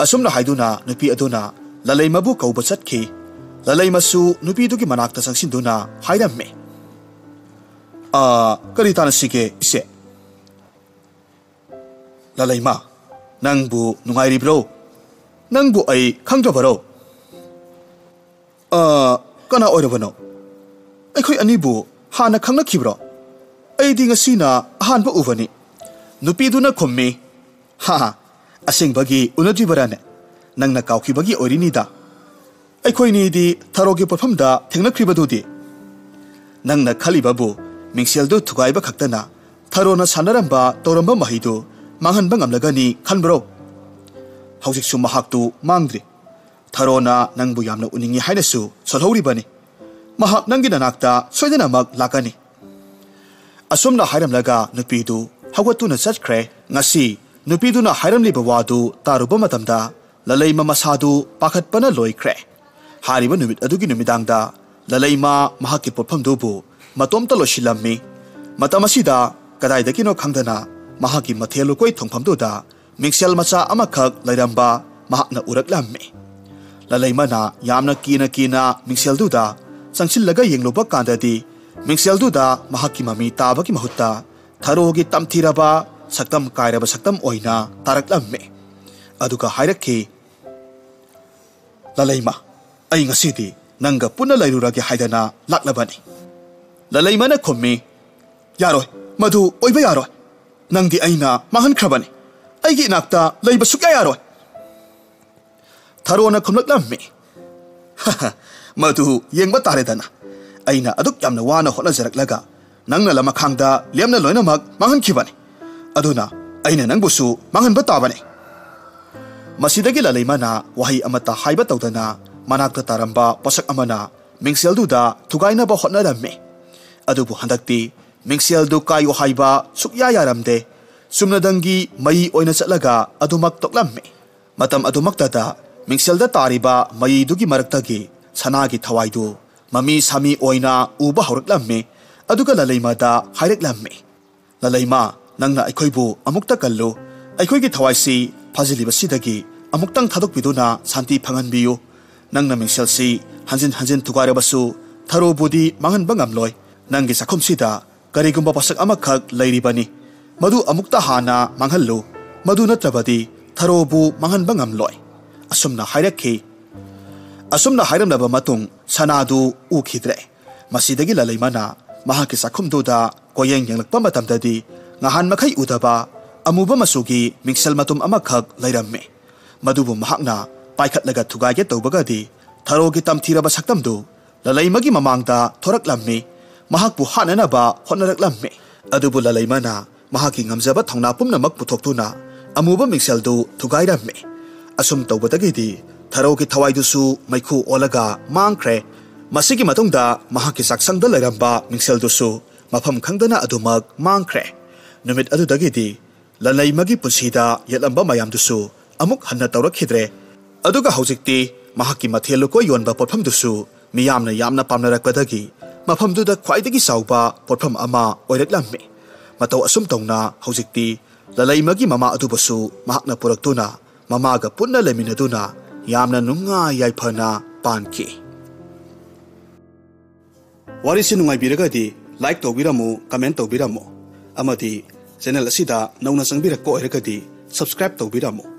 ꯑꯁꯨꯝꯅ ꯍꯥꯏꯗꯨꯅ ꯅꯨꯄꯤ ꯑꯗꯨꯅ ꯂꯂꯩꯃꯕꯨ ꯀꯧꯕ ꯆꯠꯈꯤ꯫ ꯂꯂꯩꯃꯁꯨ ꯅꯨꯄꯤꯗꯨꯒꯤ ꯃꯅꯥꯛꯇ ꯆꯪꯁꯤꯟꯗꯨꯅ ꯍꯥꯏꯔꯝꯃꯤ, "ꯑꯥ, ꯀꯔꯤ ꯇꯥꯟꯅꯁꯤꯒꯦ, ꯏꯆꯦ?" "ꯂꯂꯩꯃ, ꯅꯪꯕꯨ ꯅꯨꯡꯉꯥꯏꯔꯤꯕ꯭ꯔꯣ? ꯅꯪꯕꯨ ꯑꯩ ꯈꯪꯗ꯭ꯔꯕꯔꯣ?" "ꯑꯥ, ꯀꯅꯥ ꯑꯣꯏꯔꯕꯅꯣ? ꯑꯩꯈꯣꯏ ꯑꯅꯤꯕꯨ ꯍꯥꯟꯅ ꯈꯪꯅꯈꯤꯕ꯭ꯔꯣ? ꯑꯩꯗꯤ ꯉꯁꯤꯅ ꯑꯍꯥꯟꯕ ꯎꯕꯅꯤ꯫" ꯅꯨꯄꯤꯗꯨꯅ ꯈꯨꯝꯃꯤ, "ꯍꯥ ꯍꯥ, ꯑꯁꯦꯡꯕꯒꯤ ꯎꯅꯗ꯭ꯔꯤꯕꯔꯥꯅꯦ? ꯅꯪꯅ ꯀꯥꯎꯈꯤꯕꯒꯤ ꯑꯣꯏꯔꯤꯅꯤꯗ꯫ ꯑꯩꯈꯣꯏꯅꯤꯗꯤ ꯊꯔꯣꯒꯤ ꯄꯣꯠꯐꯝꯗ ꯊꯦꯡꯅꯈ꯭ꯔꯤꯕꯗꯨꯗꯤ꯫ ꯅꯪꯅ ꯈꯜꯂꯤꯕꯕꯨ ꯃꯤꯡꯁꯦꯜꯗꯨ ꯊꯨꯒꯥꯏꯕ ꯈꯛꯇꯅ ꯊꯔꯣꯅ ꯁꯥꯟꯅꯔꯝꯕ ꯇꯧꯔꯝꯕ ꯃꯍꯩꯗꯨ ꯃꯥꯡꯍꯟꯕ ꯉꯝꯂꯒꯅꯤ ꯈꯟꯕ꯭ꯔꯣ? ꯍꯧꯖꯤꯛꯁꯨ ꯃꯍꯥꯛꯇꯨ ꯃꯥꯡꯗ꯭ꯔꯤ꯫ ꯊꯔꯣꯅ ꯅꯪꯕꯨ ꯌꯥꯝꯅ ꯎꯅꯤꯡꯏ ꯍꯥꯏꯅꯁꯨ ꯁꯣꯜꯍꯧꯔꯤꯕꯅꯤ꯫ ꯃꯍꯥꯛ ꯅꯪꯒꯤ ꯅꯅꯥꯛꯇ ꯁꯣꯏꯗꯅꯃꯛ ꯂꯥꯛꯀꯅꯤ꯫ ꯑꯁꯨꯝꯅ ꯍꯥꯏꯔꯝꯂꯒ ꯅꯨꯄꯤꯗꯨ ꯍꯧꯒꯠꯇꯨꯅ ꯆꯠꯈ꯭ꯔꯦ꯫ ꯉꯁꯤ ꯅꯨꯄꯤꯗꯨꯅ ꯍꯥꯏꯔꯝꯂꯤꯕ ꯋꯥꯗꯨ ꯇꯥꯔꯨꯕ ꯃꯇꯝꯗ ꯂꯂꯩꯃ ꯃꯁꯥꯗꯨ ꯄꯥꯈꯠꯄꯅ ꯂꯣꯏꯈ꯭ꯔꯦ꯫ ꯍꯥꯏꯔꯤꯕ ꯅꯨꯃꯤꯠ ꯑꯗꯨꯒꯤ ꯅꯨꯃꯤꯗꯥꯡꯗ ꯂꯂꯩꯃ ꯃꯍꯥꯛꯀꯤ ꯄꯣꯠꯐꯝꯗꯨꯕꯨ ꯃꯇꯣꯝꯇ ꯂꯣꯏꯁꯤꯜꯂꯝꯃꯤ꯫ ꯃꯇꯝ ꯑꯁꯤꯗ ꯀꯗꯥꯏꯗꯒꯤꯅꯣ ꯈꯪꯗꯅ ꯃꯍꯥꯛꯀꯤ ꯃꯊꯦꯜ ꯂꯨꯀꯣꯏ ꯊꯣꯡꯐꯝꯗꯨꯗ ꯃꯤꯡꯁꯦꯜ ꯃꯆꯥ ꯑꯃꯈꯛ ꯂꯩꯔꯝꯕ ꯃꯍꯥꯛꯅ ꯎꯔꯛꯂꯝꯃꯤ꯫ ꯂꯂꯩꯃꯅ ꯌꯥꯝꯅ ꯀꯤꯅ ꯀꯤꯅ ꯃꯤꯡꯁꯦꯜꯗꯨꯗ ꯆꯪꯁꯤꯜꯂꯒ ꯌꯦꯡꯂꯨꯕ ꯀꯥꯟꯗꯗꯤ ꯃꯤꯡꯁꯦꯜꯗꯨꯗ ꯃꯍꯥꯛꯀꯤ ꯃꯃꯤ ꯇꯥꯕꯒꯤ ꯃꯍꯨꯠꯇ ꯊꯔꯣꯒꯤ ꯇꯝꯊꯤꯔꯕ ꯁꯛꯇꯝ ꯀꯥꯏꯔꯕ ꯁꯛꯇꯝ ꯑꯣꯏꯅ ꯇꯥꯔꯛꯂꯝꯃꯤ꯫ ꯑꯗꯨꯒ ꯍꯥꯏꯔꯛꯈꯤ, "ꯂꯂꯩꯃ, ꯑꯩ ꯉꯁꯤꯗꯤ ꯅꯪꯒ ꯄꯨꯟꯅ ꯂꯩꯔꯨꯔꯒꯦ ꯍꯥꯏꯗꯅ ꯂꯥꯛꯂꯕꯅꯤ꯫" ꯂꯂꯩꯃꯅ ꯈꯨꯝꯃꯤ, "ꯌꯥꯔꯣꯏ, ꯃꯗꯨ ꯑꯣꯏꯕ ꯌꯥꯔꯣꯏ꯫ ꯅꯪꯗꯤ ꯑꯩꯅ ꯃꯥꯡꯍꯟꯈ꯭ꯔꯕꯅꯤ꯫ ꯑꯩꯒꯤ ꯏꯅꯥꯛꯇ ꯂꯩꯕ ꯁꯨꯛꯌꯥ ꯌꯥꯔꯣꯏ꯫" ꯊꯔꯣꯅ ꯈꯨꯝꯂꯛꯂꯝꯃꯤ, "ꯃꯗꯨ ꯌꯦꯡꯕ ꯇꯥꯔꯦꯗꯅ꯫ ꯑꯩꯅ ꯑꯗꯨꯛ ꯌꯥꯝꯅ ꯋꯥꯅ ꯍꯣꯠꯅꯖꯔꯛꯂꯒ ꯅꯪꯅ ꯂꯃꯈꯥꯡꯗ ꯂꯦꯝꯅ ꯂꯣꯏꯅꯃꯛ ꯃꯥꯡꯍꯟꯈꯤꯕꯅꯤ꯫ ꯑꯗꯨꯅ ꯑꯩꯅ ꯅꯪꯕꯨꯁꯨ ꯃꯥꯡꯍꯟꯕ ꯇꯥꯕꯅꯤ꯫" ꯃꯁꯤꯗꯒꯤ ꯂꯂꯩꯃꯅ ꯋꯥꯍꯩ ꯑꯃꯠꯇ ꯍꯥꯏꯕ ꯇꯧꯗꯅ ꯃꯅꯥꯛꯇ ꯇꯥꯔꯝꯕ ꯄꯣꯠꯁꯛ ꯑꯃꯅ ꯃꯤꯡꯁꯦꯜꯗꯨꯗ ꯊꯨꯒꯥꯏꯅꯕ ꯍꯣꯠꯅꯔꯝꯃꯤ꯫ ꯑꯗꯨꯕꯨ ꯍꯟꯗꯛꯇꯤ ꯃꯤꯡꯁꯦꯜꯗꯨ ꯀꯥꯏꯌꯨ ꯍꯥꯏꯕ ꯁꯨꯛꯌꯥ ꯌꯥꯔꯝꯗꯦ꯫ ꯆꯨꯝꯅꯗꯪꯒꯤ ꯃꯩ ꯑꯣꯏꯅ ꯆꯠꯂꯒ ꯑꯗꯨꯃꯛ ꯇꯣꯛꯂꯝꯃꯤ꯫ ꯃꯇꯝ ꯑꯗꯨꯃꯛꯇꯗ ꯃꯤꯡꯁꯦꯜꯗ ꯇꯥꯔꯤꯕ ꯃꯩꯗꯨꯒꯤ ꯃꯔꯛꯇꯒꯤ ꯁꯅꯥꯒꯤ ꯊꯋꯥꯏꯗꯨ ꯃꯃꯤ ꯁꯥꯃꯤ ꯑꯣꯏꯅ ꯎꯕ ꯍꯧꯔꯛꯂꯝꯃꯤ꯫ ꯑꯗꯨꯒ ꯂꯂꯩꯃꯗ ꯍꯥꯏꯔꯛꯂꯝꯃꯤ, "ꯂꯂꯩꯃ, ꯅꯪꯅ ꯑꯩꯈꯣꯏꯕꯨ ꯑꯃꯨꯛꯇ ꯀꯜꯂꯨ꯫ ꯑꯩꯈꯣꯏꯒꯤ ꯊꯋꯥꯏꯁꯤ ꯐꯥꯖꯤꯜꯂꯤꯕꯁꯤꯗꯒꯤ ꯑꯃꯨꯛꯇꯪ ꯊꯥꯗꯣꯛꯄꯤꯗꯨꯅ ꯁꯥꯟꯇꯤ ꯐꯪꯍꯟꯕꯤꯌꯨ꯫ ꯅꯪꯅ ꯃꯤꯡꯁꯦꯜꯁꯤ ꯍꯟꯖꯤꯟ ꯍꯟꯖꯤꯟ ꯊꯨꯒꯥꯏꯔꯕꯁꯨ ꯊꯔꯣꯕꯨꯗꯤ ꯃꯥꯡꯍꯟꯕ ꯉꯝꯂꯣꯏ꯫ ꯅꯪꯒꯤ ꯆꯥꯛꯈꯨꯝꯁꯤꯗ ꯀꯔꯤꯒꯨꯝꯕ ꯄꯣꯠꯁꯛ ꯑꯃꯈꯛ ꯂꯩꯔꯤꯕꯅꯤ꯫ ꯃꯗꯨ ꯑꯃꯨꯛꯇ ꯍꯥꯟꯅ ꯃꯥꯡꯍꯜꯂꯨ꯫ ꯃꯗꯨ ꯅꯠꯇ꯭ꯔꯕꯗꯤ ꯊꯔꯣꯕꯨ ꯃꯥꯡꯍꯟꯕ ꯉꯝꯂꯣꯏ꯫" ꯑꯁꯨꯝꯅ ꯍꯥꯏꯔꯛꯈꯤ꯫ ꯑꯁꯨꯝꯅ ꯍꯥꯏꯔꯝꯂꯕ ꯃꯇꯨꯡ ꯁꯅꯥꯗꯨ ꯎꯈꯤꯗ꯭ꯔꯦ꯫ ꯃꯁꯤꯗꯒꯤ ꯂꯂꯩꯃꯅ ꯃꯍꯥꯛꯀꯤ ꯆꯥꯛꯈꯨꯝꯗꯨꯗ ꯀꯣꯌꯦꯡ ꯌꯦꯡꯂꯛꯄ ꯃꯇꯝꯗꯗꯤ ꯉꯍꯥꯟ ꯃꯈꯩ ꯎꯗꯕ ꯑꯃꯨꯕ ꯃꯆꯨꯒꯤ ꯃꯤꯡꯁꯦꯜ ꯃꯇꯨꯝ ꯑꯃꯈꯛ ꯂꯩꯔꯝꯃꯤ꯫ ꯃꯗꯨꯕꯨ ꯃꯍꯥꯛꯅ ꯄꯥꯏꯈꯠꯂꯒ ꯊꯨꯒꯥꯏꯒꯦ ꯇꯧꯕꯒꯗꯤ ꯊꯔꯣꯒꯤ ꯇꯝꯊꯤꯔꯕ ꯁꯛꯇꯝꯗꯨ ꯂꯂꯩꯃꯒꯤ ꯃꯃꯥꯡꯗ ꯊꯣꯔꯛꯂꯝꯃꯤ꯫ ꯃꯍꯥꯛꯄꯨ ꯍꯥꯠꯅꯅꯕ ꯍꯣꯠꯅꯔꯛꯂꯝꯃꯤ꯫ ꯑꯗꯨꯕꯨ ꯂꯂꯩꯃꯅ ꯃꯍꯥꯛꯀꯤ ꯉꯝꯖꯕ ꯊꯧꯅꯥ ꯄꯨꯝꯅꯃꯛ ꯄꯨꯊꯣꯛꯇꯨꯅ ꯑꯃꯨꯕ ꯃꯤꯡꯁꯦꯜꯗꯨ ꯊꯨꯒꯥꯏꯔꯝꯃꯤ꯫ ꯑꯁꯨꯝ ꯇꯧꯕꯗꯒꯤꯗꯤ ꯊꯔꯣꯒꯤ ꯊꯋꯥꯏꯗꯨꯁꯨ ꯃꯩꯈꯨ ꯑꯣꯜꯂꯒ ꯃꯥꯡꯈ꯭ꯔꯦ꯫ ꯃꯁꯤꯒꯤ ꯃꯇꯨꯡꯗ ꯃꯍꯥꯛꯀꯤ ꯆꯥꯛꯁꯪꯗ ꯂꯩꯔꯝꯕ ꯃꯤꯡꯁꯦꯜꯗꯨꯁꯨ ꯃꯐꯝ ꯈꯪꯗꯅ ꯑꯗꯨꯃꯛ ꯃꯥꯡꯈ꯭ꯔꯦ꯫ ꯅꯨꯃꯤꯠ ꯑꯗꯨꯗꯒꯤꯗꯤ ꯂꯂꯩꯃꯒꯤ ꯄꯨꯟꯁꯤꯗ ꯌꯦꯠꯂꯝꯕ ꯃꯌꯥꯝꯗꯨꯁꯨ ꯑꯃꯨꯛ ꯍꯟꯅ ꯇꯧꯔꯛꯈꯤꯗ꯭ꯔꯦ꯫ ꯑꯗꯨꯒ ꯍꯧꯖꯤꯛꯇꯤ ꯃꯍꯥꯛꯀꯤ ꯃꯊꯦꯜ ꯂꯨꯀꯣꯏ ꯌꯣꯟꯕ ꯄꯣꯠꯐꯝꯗꯨꯁꯨ ꯃꯤꯌꯥꯝꯅ ꯌꯥꯝꯅ ꯄꯥꯝꯅꯔꯛꯄꯗꯒꯤ ꯃꯐꯝꯗꯨꯗ ꯈ꯭ꯋꯥꯏꯗꯒꯤ ꯆꯥꯎꯕ ꯄꯣꯠꯐꯝ ꯑꯃ ꯑꯣꯏꯔꯛꯂꯝꯃꯤ꯫ ꯃꯇꯧ ꯑꯁꯨꯝ ꯇꯧꯅ ꯍꯧꯖꯤꯛꯇꯤ ꯂꯂꯩꯃꯒꯤ ꯃꯃꯥ ꯑꯗꯨꯕꯨꯁꯨ ꯃꯍꯥꯛꯅ ꯄꯨꯔꯛꯇꯨꯅ ꯃꯃꯥꯒ ꯄꯨꯟꯅ ꯂꯩꯃꯤꯟꯅꯗꯨꯅ ꯌꯥꯝꯅ ꯅꯨꯡꯉꯥꯏ ꯌꯥꯏꯐꯅ ꯄꯥꯟꯈꯤ꯫ ꯋꯥꯔꯤꯁꯤ ꯅꯨꯡꯉꯥꯏꯕꯤꯔꯒꯗꯤ like ꯇꯧꯕꯤꯔꯝꯃꯨ, comment ꯇꯧꯕꯤꯔꯝꯃꯨ, ꯑꯃꯗꯤ channel ꯑꯁꯤꯗ ꯅꯧꯅ ꯆꯪꯕꯤꯔꯛꯄ ꯑꯣꯏꯔꯒꯗꯤ subscribe ꯇꯧꯕꯤꯔꯝꯃꯨ꯫